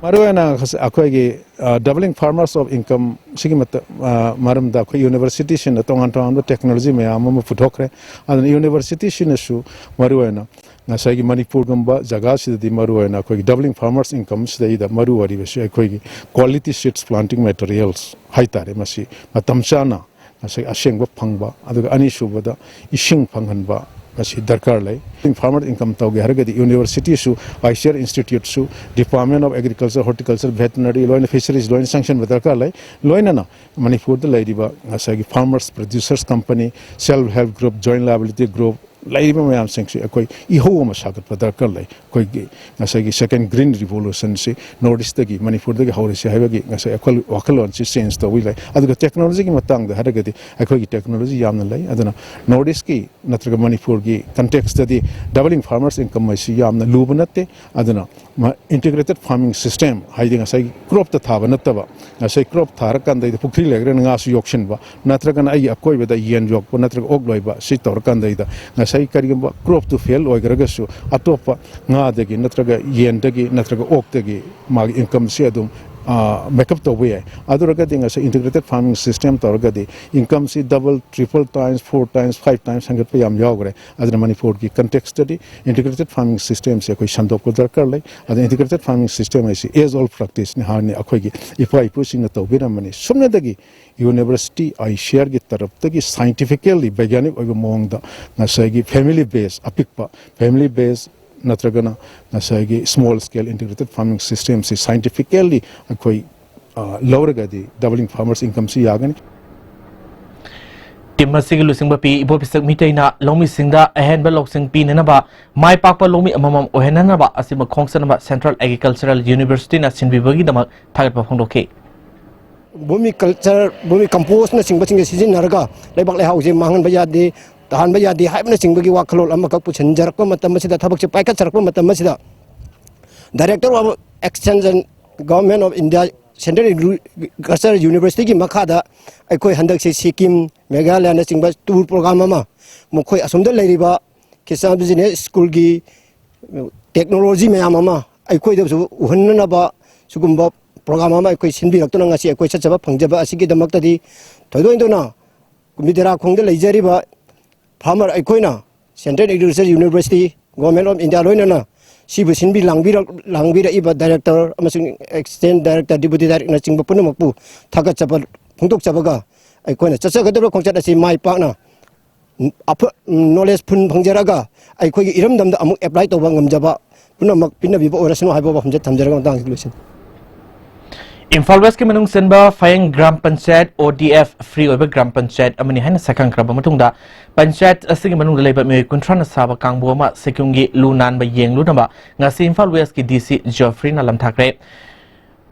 ꯃꯔꯨꯑꯣꯏꯅ ꯑꯩꯈꯣꯏꯒꯤ, ꯑ, doubling farmers of income ꯁꯤꯒꯤ ꯃꯇ-, ꯑ, ꯃꯔꯝꯗ ꯑꯩꯈꯣꯏ ꯌꯨꯅꯤꯚꯔꯁꯤꯇꯤꯁꯤꯡꯅ ꯇꯣꯉꯥꯟ ꯇꯣꯉꯥꯟꯕ ꯇꯦꯛꯅꯣꯂꯣꯖꯤ ꯃꯌꯥꯝ ꯑꯃ ꯄꯨꯊꯣꯛꯈ꯭ꯔꯦ꯫ ꯑꯗꯨꯅ ꯌꯨꯅꯤꯚꯔꯁꯤꯇꯤꯁꯤꯡꯅꯁꯨ ꯃꯔꯨꯑꯣꯏꯅ ꯉꯁꯥꯏꯒꯤ ꯃꯅꯤꯄꯨꯔꯒꯨꯝꯕ ꯖꯒꯥꯁꯤꯗꯗꯤ ꯃꯔꯨꯑꯣꯏꯅ ꯑꯩꯈꯣꯏꯒꯤ doubling farmers income ꯁꯤꯗꯩꯗ ꯃꯔꯨ ꯑꯣꯏꯔꯤꯕꯁꯤ ꯑꯩꯈꯣꯏꯒꯤ quality seeds, planting materials ꯍꯥꯏꯇꯥꯔꯦ, ꯃꯁꯤ ꯃꯇꯝ ꯆꯥꯅ ꯉꯁꯥꯏ ꯑꯁꯦꯡꯕ ꯐꯪꯕ, ꯑꯗꯨꯒ ꯑꯅꯤꯁꯨꯕꯗ ꯏꯁꯤꯡ ꯐꯪꯍꯟꯕ ꯃꯁꯤ ꯗꯔꯀꯥꯔ ꯂꯩ꯫ Farmer income ꯇꯧꯒꯦ ꯍꯥꯏꯔꯒꯗꯤ ꯌꯨꯅꯤꯚꯔꯁꯤꯇꯤꯁꯨ, ꯑꯥꯏ ꯁꯤ ꯑꯥꯔ ꯏꯟꯁꯇꯤꯇ꯭ꯌꯨꯠꯁꯨ, Department of Agriculture, Horticulture, Veterinary ꯂꯣꯏꯅ, ꯐꯤꯁꯔꯤꯁ ꯂꯣꯏꯅ ꯆꯪꯁꯤꯟꯕ ꯗꯔꯀꯥꯔ ꯂꯩ꯫ ꯂꯣꯏꯅꯅ ꯃꯅꯤꯄꯨꯔꯗ ꯂꯩꯔꯤꯕ ꯉꯁꯥꯏꯒꯤ farmers, producers company, self help group, joint liability group, ꯂꯩꯔꯤꯕ ꯃꯌꯥꯝꯁꯤꯡꯁꯤ ꯑꯩꯈꯣꯏ ꯏꯍꯧ ꯑꯃ ꯁꯥꯒꯠꯄ ꯗꯔꯀꯥꯔ ꯂꯩ꯫ ꯑꯩꯈꯣꯏꯒꯤ ꯉꯁꯥꯏꯒꯤ second green revolution ꯁꯤ North East ꯇꯒꯤ, ꯃꯅꯤꯄꯨꯔꯗꯒꯤ ꯍꯧꯔꯁꯤ ꯍꯥꯏꯕꯒꯤ ꯉꯁꯥꯏ ꯋꯥꯈꯜ-, ꯋꯥꯈꯜꯂꯣꯟꯁꯤ change ꯇꯧꯕ ꯂꯩ꯫ ꯑꯗꯨꯒ technology ꯒꯤ ꯃꯇꯥꯡꯗ ꯍꯥꯏꯔꯒꯗꯤ ꯑꯩꯈꯣꯏꯒꯤ technology ꯌꯥꯝꯅ ꯂꯩ꯫ ꯑꯗꯨꯅ North East ꯀꯤ ꯅꯠꯇ꯭ꯔꯒ ꯃꯅꯤꯄꯨꯔꯒꯤ context ꯇꯗꯤ doubling farmers income ꯍꯥꯏꯁꯤ ꯌꯥꯝꯅ ꯂꯨꯕ ꯅꯠꯇꯦ꯫ ꯑꯗꯨꯅ ꯃ-, integrated farming system ꯍꯥꯏꯗꯤ ꯉꯁꯥꯏꯒꯤ crop ꯇ ꯊꯥꯕ ꯅꯠꯇꯕ, ꯉꯁꯥꯏ crop ꯊꯥꯔꯀꯥꯟꯗꯩꯗ ꯄꯨꯈ꯭ꯔꯤ ꯂꯩꯔꯒꯅ ꯉꯥꯁꯨ ꯌꯣꯛꯁꯤꯟꯕ, ꯅꯠꯇ꯭ꯔꯒꯅ ꯑꯩꯒꯤ ꯑꯀꯣꯏꯕꯗ ꯌꯦꯟ ꯌꯣꯛꯄ ꯅꯠꯇ꯭ꯔꯒ ꯑꯣꯛ ꯂꯣꯏꯕ, ꯁꯤ ꯇꯧꯔꯀꯥꯟꯗꯩꯗ ꯉꯁꯥꯏ ꯀꯔꯤꯒꯨꯝꯕ crop ꯇꯨ fail ꯑꯣꯏꯈ꯭ꯔꯒꯁꯨ ꯑꯇꯣꯞꯄ ꯉꯥꯗꯒꯤ ꯅꯠꯇ꯭ꯔꯒ ꯌꯦꯟꯗꯒꯤ ꯅꯠꯇ꯭ꯔꯒ ꯑꯣꯛꯇꯒꯤ ꯃꯥꯒꯤ income ꯁꯤ ꯑꯗꯨꯝ, ꯑ, make up ꯇꯧꯕ ꯌꯥꯏ꯫ ꯑꯗꯨ ꯑꯣꯏꯔꯒꯗꯤ ꯉꯁꯥꯏ integrated farming system ꯇꯧꯔꯒꯗꯤ income ꯁꯤ double, triple times, four times, five times ꯍꯦꯟꯒꯠꯄ ꯌꯥꯝ ꯌꯥꯎꯈ꯭ꯔꯦ꯫ ꯑꯗꯨꯅ ꯃꯅꯤꯄꯨꯔꯒꯤ context ꯇꯗꯤ integrated farming system ꯁꯦ ꯑꯩꯈꯣꯏ ꯁꯟꯗꯣꯛꯄ ꯗꯔꯀꯥꯔ ꯂꯩ꯫ ꯑꯗꯨꯅ integrated farming system ꯍꯥꯏꯁꯤ age old practice ꯅꯤ, ꯍꯥꯟꯅ ꯑꯩꯈꯣꯏꯒꯤ ꯏꯄꯥ ꯏꯄꯨꯁꯤꯡꯅ ꯇꯧꯕꯤꯔꯝꯕꯅꯤ꯫ ꯁꯨꯞꯅꯗꯒꯤ university, ICAR ꯒꯤ ꯇꯔꯞꯇꯒꯤ scientifically, ꯕꯩꯒ꯭ꯌꯥꯅꯤꯛ ꯑꯣꯏꯕ ꯃꯑꯣꯡꯗ ꯉꯁꯥꯏꯒꯤ family base, ꯑꯄꯤꯛꯄ family base ꯅꯠꯇ꯭ꯔꯒꯅ ꯉꯁꯥꯏꯒꯤ small scale integrated farming system ꯁꯤ scientifically ꯑꯩꯈꯣꯏ, ꯑ, ꯂꯧꯔꯒꯗꯤ doubling farmers income ꯁꯤ ꯌꯥꯒꯅꯤ꯫ ꯇꯤꯝ ꯑꯁꯤꯒꯤ ꯂꯨꯆꯤꯡꯕ ꯄꯤ ꯏꯕꯣꯄꯤꯁꯛ ꯃꯤꯇꯩꯅ ꯂꯧꯃꯤꯁꯤꯡꯗ ꯑꯍꯦꯟꯕ ꯂꯧꯁꯤꯡ ꯄꯤꯅꯅꯕ, ꯃꯥꯏ ꯄꯥꯛꯄ ꯂꯧꯃꯤ ꯑꯃꯃꯝ ꯑꯣꯏꯍꯟꯅꯅꯕ ꯑꯁꯤꯃ ꯈꯣꯡꯆꯠꯅꯕ Central Agricultural University ꯅ ꯁꯤꯟꯕꯤꯕꯒꯤꯗꯃꯛ ꯊꯥꯒꯠꯄ ꯐꯣꯡꯗꯣꯛꯈꯤ꯫ ꯚꯔꯃꯤ ꯀꯜꯆꯔ, ꯚꯔꯃꯤ ꯀꯝꯄꯣꯁꯅꯆꯤꯡꯕꯁꯤꯡꯁꯦ ꯁꯤꯖꯤꯟꯅꯔꯒ ꯂꯩꯕꯥꯛ ꯂꯩꯍꯥꯎꯁꯦ ꯃꯥꯡꯍꯟꯕ ꯌꯥꯗꯦ, ꯇꯥꯍꯟꯕ ꯌꯥꯗꯦ ꯍꯥꯏꯕꯅꯆꯤꯡꯕꯒꯤ ꯋꯥꯈꯜꯂꯣꯟ ꯑꯃꯈꯛ ꯄꯨꯁꯤꯟꯖꯔꯛꯄ ꯃꯇꯝ ꯑꯁꯤꯗ, ꯊꯕꯛꯁꯦ ꯄꯥꯏꯈꯠꯆꯔꯛꯄ ꯃꯇꯝ ꯑꯁꯤꯗ, Director of Extension, Government of India, Central Agricultural University ꯒꯤ ꯃꯈꯥꯗ ꯑꯩꯈꯣꯏ ꯍꯟꯗꯛꯁꯦ ꯁꯤꯛꯀꯤꯝ, ꯃꯦꯘꯥꯂꯌꯥꯅꯆꯤꯡꯕ tour program ꯑꯃ, ꯃꯈꯣꯏ ꯑꯁꯣꯝꯗ ꯂꯩꯔꯤꯕ Christian Business School ꯒꯤ technology ꯃꯌꯥꯝ ꯑꯃ ꯑꯩꯈꯣꯏꯗꯁꯨ ꯎꯍꯟꯅꯅꯕ ꯁꯤꯒꯨꯝꯕ program ꯑꯃ ꯑꯩꯈꯣꯏ ꯁꯤꯟꯕꯤꯔꯛꯇꯨꯅ ꯉꯁꯤ ꯑꯩꯈꯣꯏ ꯆꯠꯆꯕ ꯐꯪꯖꯕ ꯑꯁꯤꯒꯤꯗꯃꯛꯇꯗꯤ ꯊꯣꯏꯗꯣꯛ ꯍꯦꯟꯗꯣꯛꯅ ꯀꯨꯝꯕꯤꯗꯦꯔꯥꯈꯣꯡꯗ ꯂꯩꯖꯔꯤꯕ farmer ꯑꯩꯈꯣꯏꯅ Central Agricultural University, Government of India ꯂꯣꯏꯅꯅ ꯁꯤꯕꯨ ꯁꯤꯟꯕꯤ ꯂꯥꯡꯕꯤꯔꯛ-, ꯂꯥꯡꯕꯤꯔꯛꯏꯕ Director ꯑꯃꯁꯨꯡ Assistant Director, Deputy Director ꯅꯆꯤꯡꯕ ꯄꯨꯝꯅꯃꯛꯄꯨ ꯊꯥꯒꯠꯆꯕ ꯐꯣꯡꯗꯣꯛꯆꯕꯒ ꯑꯩꯈꯣꯏꯅ ꯆꯠꯆꯒꯗꯧꯔꯤꯕ ꯈꯣꯡꯆꯠ ꯑꯁꯤ ꯃꯥꯏ ꯄꯥꯛꯅ ꯑꯐ-, knowledge ꯐꯨꯟ ꯐꯪꯖꯔꯒ ꯑꯩꯈꯣꯏꯒꯤ ꯏꯔꯝꯗꯝꯗ ꯑꯃꯨꯛ apply ꯇꯧꯕ ꯉꯝꯖꯕ ꯄꯨꯝꯅꯃꯛ ꯄꯤꯅꯕꯤꯕ ꯑꯣꯏꯔꯁꯅꯨ ꯍꯥꯏꯕ ꯋꯥꯐꯝꯁꯦ ꯊꯝꯖꯔꯒ ꯃꯇꯥꯡꯁꯤꯗ ꯂꯣꯏꯁꯤꯟ꯫ ꯏꯝꯐꯥꯜ ꯋꯦꯁꯀꯤ ꯃꯅꯨꯡ ꯆꯟꯕ ꯐꯌꯦꯡ ꯒ꯭ꯔꯥꯝ ꯄꯟꯆꯥꯌꯠ, ꯑꯣ ꯗꯤ ꯑꯦꯐ, ꯐ꯭ꯔꯤ ꯑꯣꯏꯕ ꯒ꯭ꯔꯥꯝ ꯄꯟꯆꯥꯌꯠ ꯑꯃꯅꯤ ꯍꯥꯏꯅ ꯁꯛꯈꯪꯈ꯭ꯔꯕ ꯃꯇꯨꯡꯗ, ꯄꯟꯆꯥꯌꯠ ꯑꯁꯤꯒꯤ ꯃꯅꯨꯡꯗ ꯂꯩꯕ ꯃꯤꯑꯣꯏ ꯀꯨꯟꯊ꯭ꯔꯥꯅ ꯁꯥꯕ ꯀꯥꯡꯕꯨ ꯑꯃ ꯁꯤꯛꯀꯤꯝꯒꯤ ꯂꯨ ꯅꯥꯟꯕ ꯌꯦꯡꯂꯨꯅꯕ ꯉꯁꯤ ꯏꯝꯐꯥꯜ ꯋꯦꯁꯀꯤ ꯗꯤ ꯁꯤ ꯖꯣꯐ꯭ꯔꯤꯅ ꯂꯝꯊꯥꯈ꯭ꯔꯦ꯫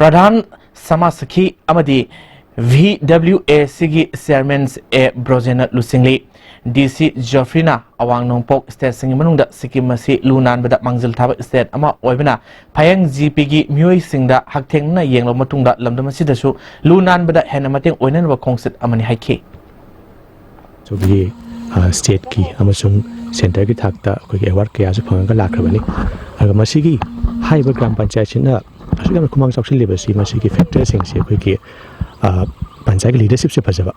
ꯄ꯭ꯔꯙꯥꯟ ꯁꯃꯥꯁꯈꯤ ꯑꯃꯗꯤ ꯚꯤ ꯗꯕ꯭ꯂꯤꯎ ꯑꯦ ꯁꯤꯒꯤ ꯆꯤꯌꯥꯔꯃꯦꯟ ꯑꯦ ꯕ꯭ꯔꯣꯖꯦꯟꯅ ꯂꯨꯆꯤꯡꯂꯤ꯫ ꯗꯤ ꯁꯤ ꯖꯣꯐ꯭ꯔꯤꯅ ꯑꯋꯥꯡ ꯅꯣꯡꯄꯣꯛ ꯁ꯭ꯇꯦꯠꯁꯤꯡꯒꯤ ꯃꯅꯨꯡꯗ ꯁꯤꯛꯀꯤꯝ ꯑꯁꯤ ꯂꯨ ꯅꯥꯟꯕꯗ ꯃꯥꯡꯖꯤꯜ ꯊꯥꯕ ꯁ꯭ꯇꯦꯠ ꯑꯃ ꯑꯣꯏꯕꯅ, ꯐꯌꯦꯡ ꯖꯤ ꯄꯤꯒꯤ ꯃꯤꯑꯣꯏꯁꯤꯡꯗ ꯍꯛꯊꯦꯡꯅꯅ ꯌꯦꯡꯂꯕ ꯃꯇꯨꯡꯗ ꯂꯝꯗꯝ ꯑꯁꯤꯗꯁꯨ ꯂꯨ ꯅꯥꯟꯕꯗ ꯍꯦꯟꯅ ꯃꯇꯦꯡ ꯑꯣꯏꯅꯅꯕ ꯈꯣꯡꯆꯠ ꯑꯃꯅꯤ ꯍꯥꯏꯈꯤ꯫ ꯑꯩꯈꯣꯏꯒꯤ, ꯑ, ꯁ꯭ꯇꯦꯠꯀꯤ ꯑꯃꯁꯨꯡ ꯁꯦꯟꯇꯔꯒꯤ ꯊꯥꯛꯇ ꯑꯩꯈꯣꯏꯒꯤ ꯑꯦꯋꯥꯔꯗ ꯀꯌꯥꯁꯨ ꯐꯪꯉꯒ ꯂꯥꯛꯈ꯭ꯔꯕꯅꯤ꯫ ꯑꯗꯨꯒ ꯃꯁꯤꯒꯤ ꯍꯥꯏꯔꯤꯕ ꯒ꯭ꯔꯥꯝ ꯄꯟꯆꯥꯌꯠꯁꯤꯅ ꯑꯁꯨꯛ ꯌꯥꯝꯅ ꯈꯨꯃꯥꯡ ꯆꯥꯎꯁꯤꯜꯂꯤꯕꯁꯤ, ꯃꯁꯤꯒꯤ ꯐꯦꯛꯇꯔꯁꯤꯡꯁꯤ ꯑꯩꯈꯣꯏꯒꯤ, ꯑ, ꯄꯟꯆꯥꯌꯠꯀꯤ ꯂꯤꯗꯔꯁꯤꯞꯁꯦ ꯐꯖꯕ,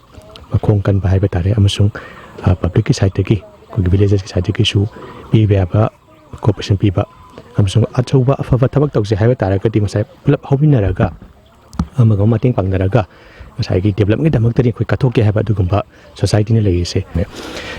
ꯃꯈꯣꯡ ꯀꯟꯕ ꯍꯥꯏꯕ ꯇꯥꯔꯦ, ꯑꯃꯁꯨꯡ, ꯑ, ꯄꯕ꯭ꯂꯤꯛꯀꯤ ꯁꯥꯏꯠꯇꯒꯤ, ꯑꯩꯈꯣꯏꯒꯤ ꯚꯤꯂꯦꯖꯦꯁꯀꯤ ꯁꯥꯏꯠꯇꯒꯤꯁꯨ ꯄꯤꯕ ꯌꯥꯕ ꯀꯣꯑꯣꯄꯔꯦꯁꯟ ꯄꯤꯕ, ꯑꯃꯁꯨꯡ ꯑꯆꯧꯕ ꯑꯐꯕ ꯊꯕꯛ ꯇꯧꯁꯦ ꯍꯥꯏꯕ ꯇꯥꯔꯒꯗꯤ ꯉꯁꯥꯏ ꯄꯨꯂꯞ ꯍꯧꯃꯤꯟꯅꯔꯒ ꯑꯃꯒ ꯑꯃ ꯃꯇꯦꯡ ꯄꯥꯡꯅꯔꯒ ꯉꯁꯥꯏꯒꯤ ꯗꯤꯕꯂꯞꯃꯦꯟꯒꯤꯗꯃꯛꯇꯗꯤ ꯑꯩꯈꯣꯏ ꯀꯠꯊꯣꯛꯀꯦ ꯍꯥꯏꯕ ꯑꯗꯨꯒꯨꯝꯕ ꯁꯣꯁꯥꯏꯇꯤꯅ ꯂꯩꯔꯤꯁꯦ꯫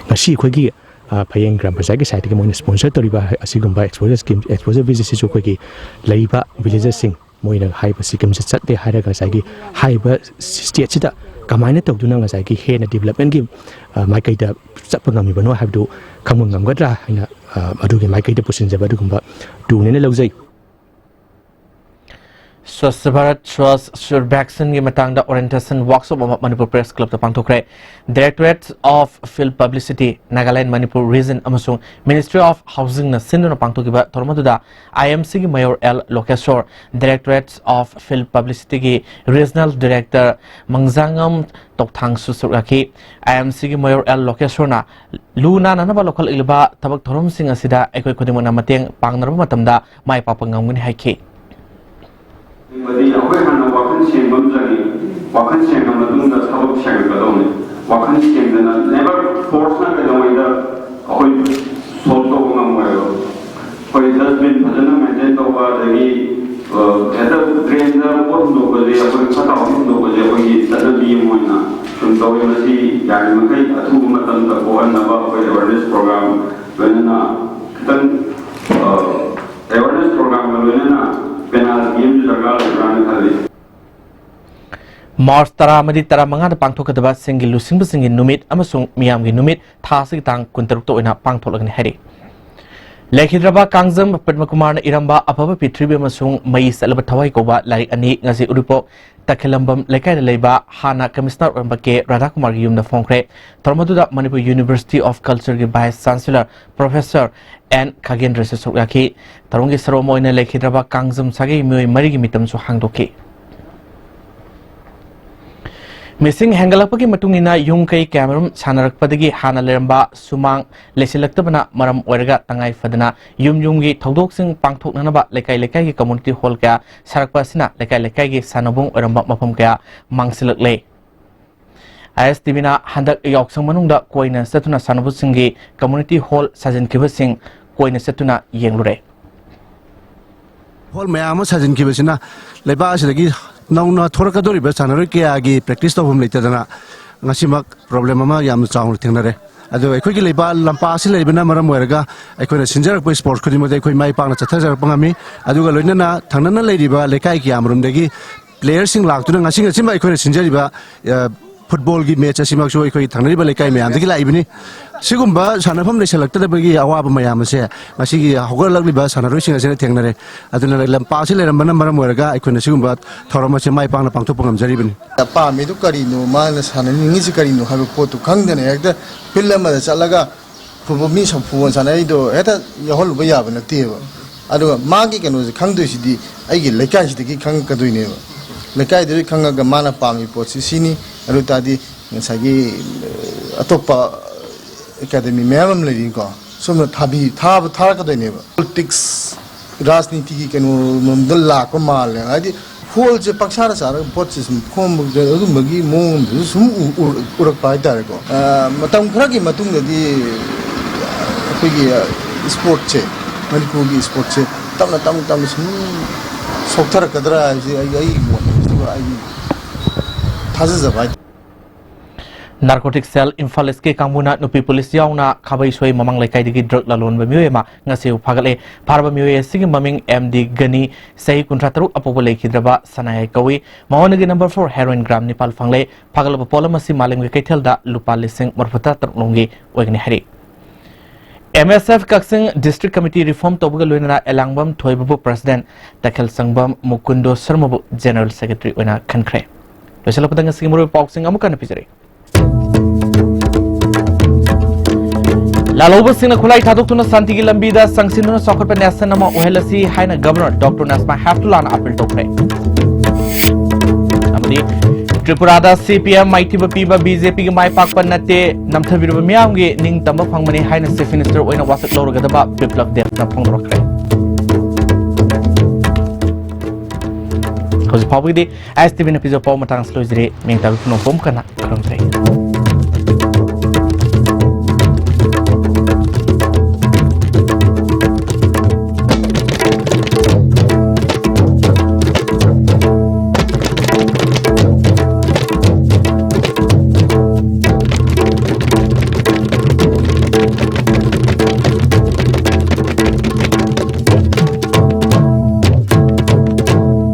ꯉꯁꯤ ꯑꯩꯈꯣꯏꯒꯤ, ꯑ, ꯐꯌꯦꯡ ꯒ꯭ꯔꯥꯝ ꯄꯟꯆꯥꯌꯠꯀꯤ ꯁꯥꯏꯠꯇꯒꯤ ꯃꯣꯏꯅ ꯁ꯭ꯄꯣꯟꯁꯔ ꯇꯧꯔꯤꯕ ꯑꯁꯤꯒꯨꯝꯕ ꯑꯦꯛꯁꯄꯣꯖꯔ ꯁ꯭ꯀꯤꯝ, ꯑꯦꯛꯁꯄꯣꯖꯔ ꯚꯤꯖꯤꯠꯁꯤꯁꯨ ꯑꯩꯈꯣꯏꯒꯤ ꯂꯩꯔꯤꯕ ꯚꯤꯂꯦꯖꯔꯁꯤꯡ, ꯃꯣꯏꯅ ꯍꯥꯏꯔꯤꯕ ꯁꯤꯛꯀꯤꯝꯁꯦ ꯆꯠꯂꯦ ꯍꯥꯏꯔꯒ ꯉꯁꯥꯏꯒꯤ ꯍꯥꯏꯔꯤꯕ ꯁ꯭ꯇꯦꯠꯁꯤꯗ ꯀꯃꯥꯏꯅ ꯇꯧꯗꯨꯅ ꯉꯁꯥꯏꯒꯤ ꯍꯦꯟꯅ ꯗꯤꯕꯂꯞꯃꯦꯟꯒꯤ, ꯑ, ꯃꯥꯏꯀꯩꯗ ꯆꯠꯄ ꯉꯝꯃꯤꯕꯅꯣ ꯍꯥꯏꯕꯗꯨ ꯈꯪꯕ ꯉꯝꯒꯗ꯭ꯔꯥ ꯍꯥꯏꯅ, ꯑ, ꯃꯗꯨꯒꯤ ꯃꯥꯏꯀꯩꯗ ꯄꯨꯁꯤꯟꯖꯕ ꯑꯗꯨꯒꯨꯝꯕ ꯇꯨꯔꯅꯦꯅ ꯂꯧꯖꯩ꯫ ꯁ꯭ꯋꯁ꯭ꯊ ꯚꯥꯔꯠ ꯁ꯭ꯋꯥꯁ ꯁꯨꯔ ꯚꯦꯛꯁꯤꯟꯒꯤ ꯃꯇꯥꯡꯗ ꯑꯣꯔꯤꯌꯦꯟꯇꯦꯁꯟ ꯋꯥꯔꯛꯁꯣꯞ ꯑꯃ ꯃꯅꯤꯄꯨꯔ ꯄ꯭ꯔꯦꯁ ꯀ꯭ꯂꯕꯇ ꯄꯥꯡꯊꯣꯛꯈ꯭ꯔꯦ꯫ Directorate of Field Publicity, Nagaland, Manipur region ꯑꯃꯁꯨꯡ Ministry of Housingꯅ ꯁꯤꯟꯗꯨꯅ ꯄꯥꯡꯊꯣꯛꯈꯤꯕ ꯊꯧꯔꯝ ꯑꯗꯨꯗ ꯑꯥꯏ ꯑꯦꯝ ꯁꯤꯒꯤ mayor L Lokeshwar, Directorate of Field Publicityꯒꯤ ꯔꯤꯖꯅꯦꯜ ꯗꯤꯔꯦꯛꯇꯔ ꯃꯪꯖꯥꯉꯝ ꯇꯣꯛꯊꯥꯡꯁꯨ ꯁꯔꯨꯛ ꯌꯥꯈꯤ꯫ ꯑꯥꯏ ꯑꯦꯝ ꯁꯤꯒꯤ ꯃꯌꯣꯔ ꯑꯦꯜ ꯂꯣꯀꯦꯁꯣꯔꯅ ꯂꯨ ꯅꯥꯟꯅꯅꯕ ꯂꯧꯈꯠꯂꯛꯂꯤꯕ ꯊꯕꯛ ꯊꯧꯔꯝꯁꯤꯡ ꯑꯁꯤꯗ ꯑꯩꯈꯣꯏ ꯈꯨꯗꯤꯡꯃꯛꯅ ꯃꯇꯦꯡ ꯄꯥꯡꯅꯔꯕ ꯃꯇꯝꯗ ꯃꯥꯏ ꯄꯥꯛꯄ ꯉꯝꯒꯅꯤ ꯍꯥꯏꯈꯤ꯫ ꯑꯩꯈꯣꯏ ꯍꯥꯟꯅ ꯋꯥꯈꯜ ꯁꯦꯡꯕ ꯑꯃ ꯆꯪꯉꯤ꯫ ꯋꯥꯈꯜ ꯁꯦꯡꯉ ꯃꯇꯨꯡꯗ ꯊꯕꯛ ꯁꯦꯡꯒꯠꯀꯗꯧꯅꯤ꯫ ꯋꯥꯈꯜ ꯁꯦꯡꯗꯅ ꯂꯦꯕꯔ ꯐꯣꯔꯁꯅ ꯀꯩꯗꯧꯉꯩꯗ ꯑꯩꯈꯣꯏ ꯁꯣꯜꯕ ꯇꯧꯕ ꯉꯝꯃꯣꯏꯕ꯫ ꯑꯩꯈꯣꯏ ꯗꯁꯕꯤꯟ ꯐꯖꯅ ꯃꯦꯟꯇꯦꯟ ꯇꯧꯕ, ꯑꯗꯒꯤ, ꯑ, ꯍꯦꯛꯇ ꯗ꯭ꯔꯦꯟꯗ ꯄꯣꯠ ꯍꯨꯟꯗꯣꯛꯄꯁꯦ, ꯑꯩꯈꯣꯏ ꯐꯠꯇ ꯍꯥꯎꯗꯤ ꯍꯨꯟꯗꯣꯛꯄꯁꯦ ꯑꯩꯈꯣꯏꯒꯤ ꯆꯠꯅꯕꯤ ꯑꯃ ꯑꯣꯏꯅ ꯁꯨꯝ ꯇꯧꯋꯤ꯫ ꯃꯁꯤ ꯌꯥꯔꯤꯃꯈꯩ ꯑꯊꯨꯕ ꯃꯇꯝꯗ ꯀꯣꯛꯍꯟꯅꯕ ꯑꯩꯈꯣꯏ ꯑꯦꯋꯥꯔꯅꯦꯁ ꯄ꯭ꯔꯣꯒ꯭ꯔꯥꯝ ꯂꯣꯏꯅꯅ ꯈꯤꯇꯪ, ꯑ, ꯑꯦꯋꯥꯔꯅꯦꯁ ꯄ꯭ꯔꯣꯒ꯭ꯔꯥꯝꯒ ꯂꯣꯏꯅꯅ ꯄꯦꯅꯥꯜꯇꯤ ꯑꯃꯁꯨ ꯗꯔꯀꯥꯔ ꯂꯩꯕ꯭ꯔꯥꯅ ꯈꯜꯂꯤ꯫ ꯃꯥꯔꯆ ꯇꯔꯥ ꯑꯃꯗꯤ ꯇꯔꯥꯃꯉꯥꯗ ꯄꯥꯡꯊꯣꯛꯀꯗꯕ ꯁꯤꯡꯒꯤ ꯂꯨꯆꯤꯡꯕꯁꯤꯡꯒꯤ ꯅꯨꯃꯤꯠ ꯑꯃꯁꯨꯡ ꯃꯤꯌꯥꯝꯒꯤ ꯅꯨꯃꯤꯠ ꯊꯥ ꯑꯁꯤꯒꯤ ꯇꯥꯡ ꯀꯨꯟꯇꯔꯨꯛꯇ ꯑꯣꯏꯅ ꯄꯥꯡꯊꯣꯛꯂꯒꯅꯤ ꯍꯥꯏꯔꯤ꯫ ꯂꯩꯈꯤꯗ꯭ꯔꯕ ꯀꯥꯡꯖꯝ ꯄꯗꯃꯀꯨꯃꯥꯔꯅ ꯏꯔꯝꯕ ꯑꯐꯕ ꯄ꯭ꯔꯤꯊꯤꯕꯤ ꯑꯃꯁꯨꯡ ꯃꯩ ꯆꯠꯂꯕ ꯊꯋꯥꯏ ꯀꯧꯕ ꯂꯥꯏꯔꯤꯛ ꯑꯅꯤ ꯉꯁꯤ ꯎꯔꯤꯄꯣꯛ ꯇꯈꯦꯂꯝꯕꯝ ꯂꯩꯀꯥꯏꯗ ꯂꯩꯕ ꯍꯥꯟꯅ ꯀꯃꯤꯁꯅꯔ ꯑꯣꯏꯔꯝꯕ ꯀꯦ ꯔꯥꯙꯥꯀꯨꯃꯥꯔꯒꯤ ꯌꯨꯝꯗ ꯐꯣꯡꯈ꯭ꯔꯦ꯫ ꯊꯧꯔꯝ ꯑꯗꯨꯗ ꯃꯅꯤꯄꯨꯔ University of Culture ꯒꯤ Vice Chancellor Professor ꯑꯦꯟ ꯈꯥꯒꯦꯟꯗ꯭ꯔꯁꯨ ꯁꯔꯨꯛ ꯌꯥꯈꯤ꯫ ꯊꯧꯔꯝꯒꯤ ꯁꯔꯨꯛ ꯑꯃ ꯑꯣꯏꯅ ꯂꯩꯈꯤꯗ꯭ꯔꯕ ꯀꯥꯡꯖꯝ ꯁꯥꯒꯩ ꯃꯤꯑꯣꯏ ꯃꯔꯤꯒꯤ ꯃꯤꯇꯝꯁꯨ ꯍꯥꯡꯗꯣꯛꯈꯤ꯫ ꯃꯤꯁꯤꯡ ꯍꯦꯟꯒꯠꯂꯛꯄꯒꯤ ꯃꯇꯨꯡ ꯏꯟꯅ ꯌꯨꯝ ꯀꯩ ꯀꯌꯥꯃꯔꯨꯝ ꯁꯥꯟꯅꯔꯛꯄꯗꯒꯤ ꯍꯥꯟꯅ ꯂꯩꯔꯝꯕ ꯁꯨꯃꯥꯡ ꯂꯩꯁꯤꯜꯂꯛꯇꯕꯅ ꯃꯔꯝ ꯑꯣꯏꯔꯒ ꯇꯉꯥꯏ ꯐꯗꯅ ꯌꯨꯝ ꯌꯨꯝꯒꯤ ꯊꯧꯗꯣꯛꯁꯤꯡ ꯄꯥꯡꯊꯣꯛꯅꯅꯕ ꯂꯩꯀꯥꯏ ꯂꯩꯀꯥꯏꯒꯤ community hall ꯀꯌꯥ ꯁꯥꯔꯛꯄ ꯑꯁꯤꯅ ꯂꯩꯀꯥꯏ ꯂꯩꯀꯥꯏꯒꯤ ꯁꯥꯟꯅꯕꯨꯡ ꯑꯣꯏꯔꯝꯕ ꯃꯐꯝ ꯀꯌꯥ ꯃꯥꯡꯁꯤꯜꯂꯛꯂꯦ꯫ ꯑꯥꯏ ꯑꯦꯁ ꯇꯤ ꯚꯤꯅ ꯍꯟꯗꯛ ꯌꯥꯎꯁꯪ ꯃꯅꯨꯡꯗ ꯀꯣꯏꯅ ꯆꯠꯇꯨꯅ ꯁꯥꯟꯅꯕꯁꯤꯡꯒꯤ community hall ꯁꯥꯖꯤꯟꯈꯤꯕꯁꯤꯡ ꯀꯣꯏꯅ ꯆꯠꯇꯨꯅ ꯌꯦꯡꯂꯨꯔꯦ꯫ ꯍꯣꯜ ꯃꯌꯥꯝ ꯑꯃ ꯁꯥꯖꯤꯟꯈꯤꯕꯁꯤꯅ ꯂꯩꯕꯥꯛ ꯑꯁꯤꯗꯒꯤ ꯅꯧꯅ ꯊꯣꯔꯛꯀꯗꯧꯔꯤꯕ ꯁꯥꯟꯅꯔꯣꯏ ꯀꯌꯥꯒꯤ practice ꯇꯧꯐꯝ ꯂꯩꯇꯗꯅ ꯉꯁꯤꯃꯛ problem ꯑꯃ ꯌꯥꯝꯅ ꯆꯥꯎꯅ ꯊꯦꯡꯅꯔꯦ꯫ ꯑꯗꯨꯒ ꯑꯩꯈꯣꯏꯒꯤ ꯂꯩꯕꯥꯛ ꯂꯝꯄꯥꯛ ꯑꯁꯤ ꯂꯩꯕꯅ ꯃꯔꯝ ꯑꯣꯏꯔꯒ ꯑꯩꯈꯣꯏꯅ ꯁꯤꯟꯖꯔꯛꯄ sports ꯈꯨꯗꯤꯡꯃꯛꯇ ꯑꯩꯈꯣꯏ ꯃꯥꯏ ꯄꯥꯛꯅ ꯆꯠꯊꯖꯔꯛꯄ ꯉꯝꯃꯤ꯫ ꯑꯗꯨꯒ ꯂꯣꯏꯅꯅ ꯊꯪꯅꯅ ꯂꯩꯔꯤꯕ ꯂꯩꯀꯥꯏ ꯀꯌꯥꯃꯔꯨꯝꯗꯒꯤ playerꯁꯤꯡ ꯂꯥꯛꯇꯨꯅ ꯉꯁꯤ ꯉꯁꯤꯃꯛ ꯑꯩꯈꯣꯏꯅ ꯁꯤꯟꯖꯔꯤꯕ, ꯑ, footballꯒꯤ match ꯑꯁꯤꯃꯛꯁꯨ ꯑꯩꯈꯣꯏ ꯊꯪꯅꯔꯤꯕ ꯂꯩꯀꯥꯏ ꯃꯌꯥꯝꯗꯒꯤ ꯂꯥꯛꯏꯕꯅꯤ꯫ ꯁꯤꯒꯨꯝꯕ ꯁꯥꯟꯅꯐꯝ ꯂꯩꯁꯜꯂꯛꯇꯕꯒꯤ ꯑꯋꯥꯕ ꯃꯌꯥꯝ ꯑꯁꯦ ꯉꯁꯤꯒꯤ ꯍꯧꯒꯠꯂꯛꯂꯤꯕ ꯁꯥꯟꯅꯔꯣꯏꯁꯤꯡ ꯑꯁꯤꯅ ꯊꯦꯡꯅꯔꯦ꯫ ꯑꯗꯨꯅ ꯂꯝꯄꯥꯛ ꯑꯁꯤ ꯂꯩꯔꯝꯕꯅ ꯃꯔꯝ ꯑꯣꯏꯔꯒ ꯑꯩꯈꯣꯏꯅ ꯁꯤꯒꯨꯝꯕ ꯊꯧꯔꯝ ꯑꯁꯤ ꯃꯥꯏ ꯄꯥꯛꯅ ꯄꯥꯡꯊꯣꯛꯄ ꯉꯝꯖꯔꯤꯕꯅꯤ꯫ ꯑꯄꯥꯝꯃꯤꯗꯨ ꯀꯔꯤꯅꯣ, ꯃꯥꯅ ꯁꯥꯟꯅꯅꯤꯡꯉꯤꯁꯤ ꯀꯔꯤꯅꯣ ꯍꯥꯏꯕ ꯄꯣꯠꯇꯨ ꯈꯪꯗꯅ ꯍꯦꯛꯇ field ꯑꯃꯗ ꯆꯠꯂꯒ football, ꯃꯤ ꯁ-, football ꯁꯥꯟꯅꯔꯤꯗꯣ ꯍꯦꯛꯇ ꯌꯥꯎꯍꯜꯂꯨꯕ ꯌꯥꯕ ꯅꯠꯇꯦꯕ꯫ ꯑꯗꯨꯒ ꯃꯥꯒꯤ ꯀꯩꯅꯣꯁꯦ ꯈꯪꯗꯣꯏꯁꯤꯗꯤ ꯑꯩꯒꯤ ꯂꯩꯀꯥꯏꯁꯤꯗꯒꯤ ꯈꯪꯉꯛꯀꯗꯣꯏꯅꯦꯕ꯫ ꯂꯩꯀꯥꯏꯗꯒꯤ ꯈꯪꯉꯒ ꯃꯥꯅ ꯄꯥꯝꯃꯤ ꯄꯣꯠꯁꯤ ꯁꯤꯅꯤ, ꯑꯗꯨ ꯑꯣꯏ ꯇꯥꯔꯗꯤ ꯉꯁꯥꯏꯒꯤ, ꯑ, ꯑꯇꯣꯞꯄ academy ꯃꯌꯥꯝ ꯑꯃ ꯂꯩꯔꯤꯀꯣ, ꯁꯣꯝꯗ ꯊꯥꯕꯤ-, ꯊꯥꯕ, ꯊꯥꯔꯛꯀꯗꯣꯏꯅꯦꯕ꯫ Politics, ꯔꯥꯖꯅꯤꯇꯤꯒꯤ ꯀꯩꯅꯣꯔꯣꯝꯗ ꯂꯥꯛꯄ ꯃꯥꯜꯂꯦ꯫ ꯍꯥꯏꯗꯤ hallꯁꯦ ꯄꯪꯁꯥꯗ ꯁꯥꯔꯒ ꯄꯣꯠꯁꯦ ꯁꯨꯝ ꯈꯣꯝꯕ, ꯑꯗꯨꯝꯕꯒꯤ ꯃꯑꯣꯡ ꯑꯃꯁꯨ ꯁꯨꯝ ꯎ-, ꯎ-, ꯎꯔꯛꯄ ꯍꯥꯏꯇꯥꯔꯦꯀꯣ꯫ ꯑ, ꯃꯇꯝ ꯈꯔꯒꯤ ꯃꯇꯨꯡꯗꯗꯤ ꯑꯩꯈꯣꯏꯒꯤ, ꯑ, sportꯁꯦ, ꯃꯅꯤꯄꯨꯔꯒꯤ sportꯁꯦ ꯇꯞꯅ, ꯇꯞꯅ, ꯇꯞꯅ ꯁꯨꯝ ꯁꯣꯛꯊꯔꯛꯀꯗ꯭ꯔꯥ ꯍꯥꯏꯕꯁꯦ ꯑꯩ, ꯑꯩꯒꯤ ꯃꯣꯠꯅꯦ꯫ ꯑꯗꯨꯒ ꯑꯩꯒꯤ ꯊꯥꯖꯖꯕ ꯍꯥꯏꯇꯥꯔꯦ꯫ Narcotic Cell Imphal East ꯀꯤ ꯀꯥꯡꯕꯨꯅ ꯅꯨꯄꯤ ꯄꯨꯂꯤꯁ ꯌꯥꯎꯅ ꯈꯥꯕꯩꯁꯣꯏ ꯃꯃꯥꯡ ꯂꯩꯀꯥꯏꯗꯒꯤ drug ꯂꯂꯣꯟꯕ ꯃꯤꯑꯣꯏ ꯑꯃ ꯉꯁꯤ ꯐꯥꯒꯠꯂꯦ꯫ ꯐꯥꯔꯕ ꯃꯤꯑꯣꯏ ꯑꯁꯤꯒꯤ ꯃꯃꯤꯡ ꯑꯦꯝ ꯗꯤ ꯒꯅꯤ, ꯆꯍꯤ ꯀꯨꯟꯊ꯭ꯔꯥ ꯇꯔꯨꯛ, ꯑꯄꯣꯛꯄ ꯂꯩꯈꯤꯗ꯭ꯔꯕ ꯁꯅꯥꯌꯥꯏ ꯀꯧꯏ꯫ ꯃꯉꯣꯟꯗꯒꯤ number four heroin gram ꯅꯤꯄꯥꯜ ꯐꯪꯂꯦ꯫ ꯐꯥꯒꯠꯂꯕ ꯄꯣꯠꯂꯝ ꯑꯁꯤ ꯃꯥꯂꯦꯝꯒꯤ ꯀꯩꯊꯦꯜꯗ ꯂꯨꯄꯥ ꯂꯤꯁꯤꯡ ꯃꯔꯤꯐꯨꯇꯔꯥ ꯇꯔꯨꯛ ꯂꯣꯝꯒꯤ ꯑꯣꯏꯒꯅꯤ ꯍꯥꯏꯔꯤ꯫ M S F ꯀꯛꯆꯤꯡ District Committee reform ꯇꯧꯕꯒ ꯂꯣꯏꯅꯅ ꯑꯦꯂꯥꯡꯕꯝ ꯊꯣꯏꯕꯕꯨ President, ꯇꯈꯦꯜ ꯁꯪꯕꯝ ꯃꯨꯀꯨꯟꯗꯣ ꯁꯔꯃꯕꯨ General Secretary ꯑꯣꯏꯅ ꯈꯟꯈ꯭ꯔꯦ꯫ ꯂꯣꯏꯁꯤꯜꯂꯛꯄꯗ ꯉꯁꯤꯒꯤ ꯃꯔꯨꯑꯣꯏꯕ ꯄꯥꯎꯁꯤꯡ ꯑꯃꯨꯛ ꯍꯟꯅ ꯄꯤꯖꯔꯤ꯫ ꯂꯥꯜꯍꯧꯕꯁꯤꯡꯅ ꯈꯨꯠꯂꯥꯏ ꯊꯥꯗꯣꯛꯇꯨꯅ ꯁꯥꯟꯇꯤꯒꯤ ꯂꯝꯕꯤꯗ ꯆꯪꯁꯤꯟꯗꯨꯅ ꯆꯥꯎꯈꯠꯄ nation ꯑꯃ ꯑꯣꯏꯍꯜꯂꯁꯤ ꯍꯥꯏꯅ Governor Doctor Najma Heptullahꯅ appeal ꯇꯧꯈ꯭ꯔꯦ꯫ ꯑꯃꯗꯤ ꯇ꯭ꯔꯤꯄꯨꯔꯥꯗ C P M ꯃꯥꯏꯊꯤꯕ ꯄꯤꯕ B J Pꯒꯤ ꯃꯥꯏ ꯄꯥꯛꯄ ꯅꯠꯇꯦ, ꯅꯝꯊꯕꯤꯔꯕ ꯃꯤꯌꯥꯝꯒꯤ ꯅꯤꯡꯇꯝꯕ ꯐꯪꯕꯅꯤ ꯍꯥꯏꯅ Chief Minister ꯑꯣꯏꯅ ꯋꯥꯁꯛ ꯂꯧꯔꯒꯗꯕ ꯕꯤꯄ꯭ꯂꯕ ꯗꯦꯕꯅ ꯐꯣꯡꯗꯣꯔꯛꯈ꯭ꯔꯦ꯫ ꯍꯧꯖꯤꯛ ꯐꯥꯎꯕꯒꯤꯗꯤ S T Vꯅ ꯄꯤꯖꯕ ꯄꯥꯎ ꯃꯇꯥꯡ ꯑꯁꯤ ꯂꯣꯏꯖꯔꯦ꯫ ꯃꯤꯡ ꯇꯥꯕ ꯄꯨꯝꯅꯃꯛꯄꯨ ꯑꯃꯨꯛ ꯍꯟꯅ ꯈꯨꯔꯨꯝꯖꯔꯤ꯫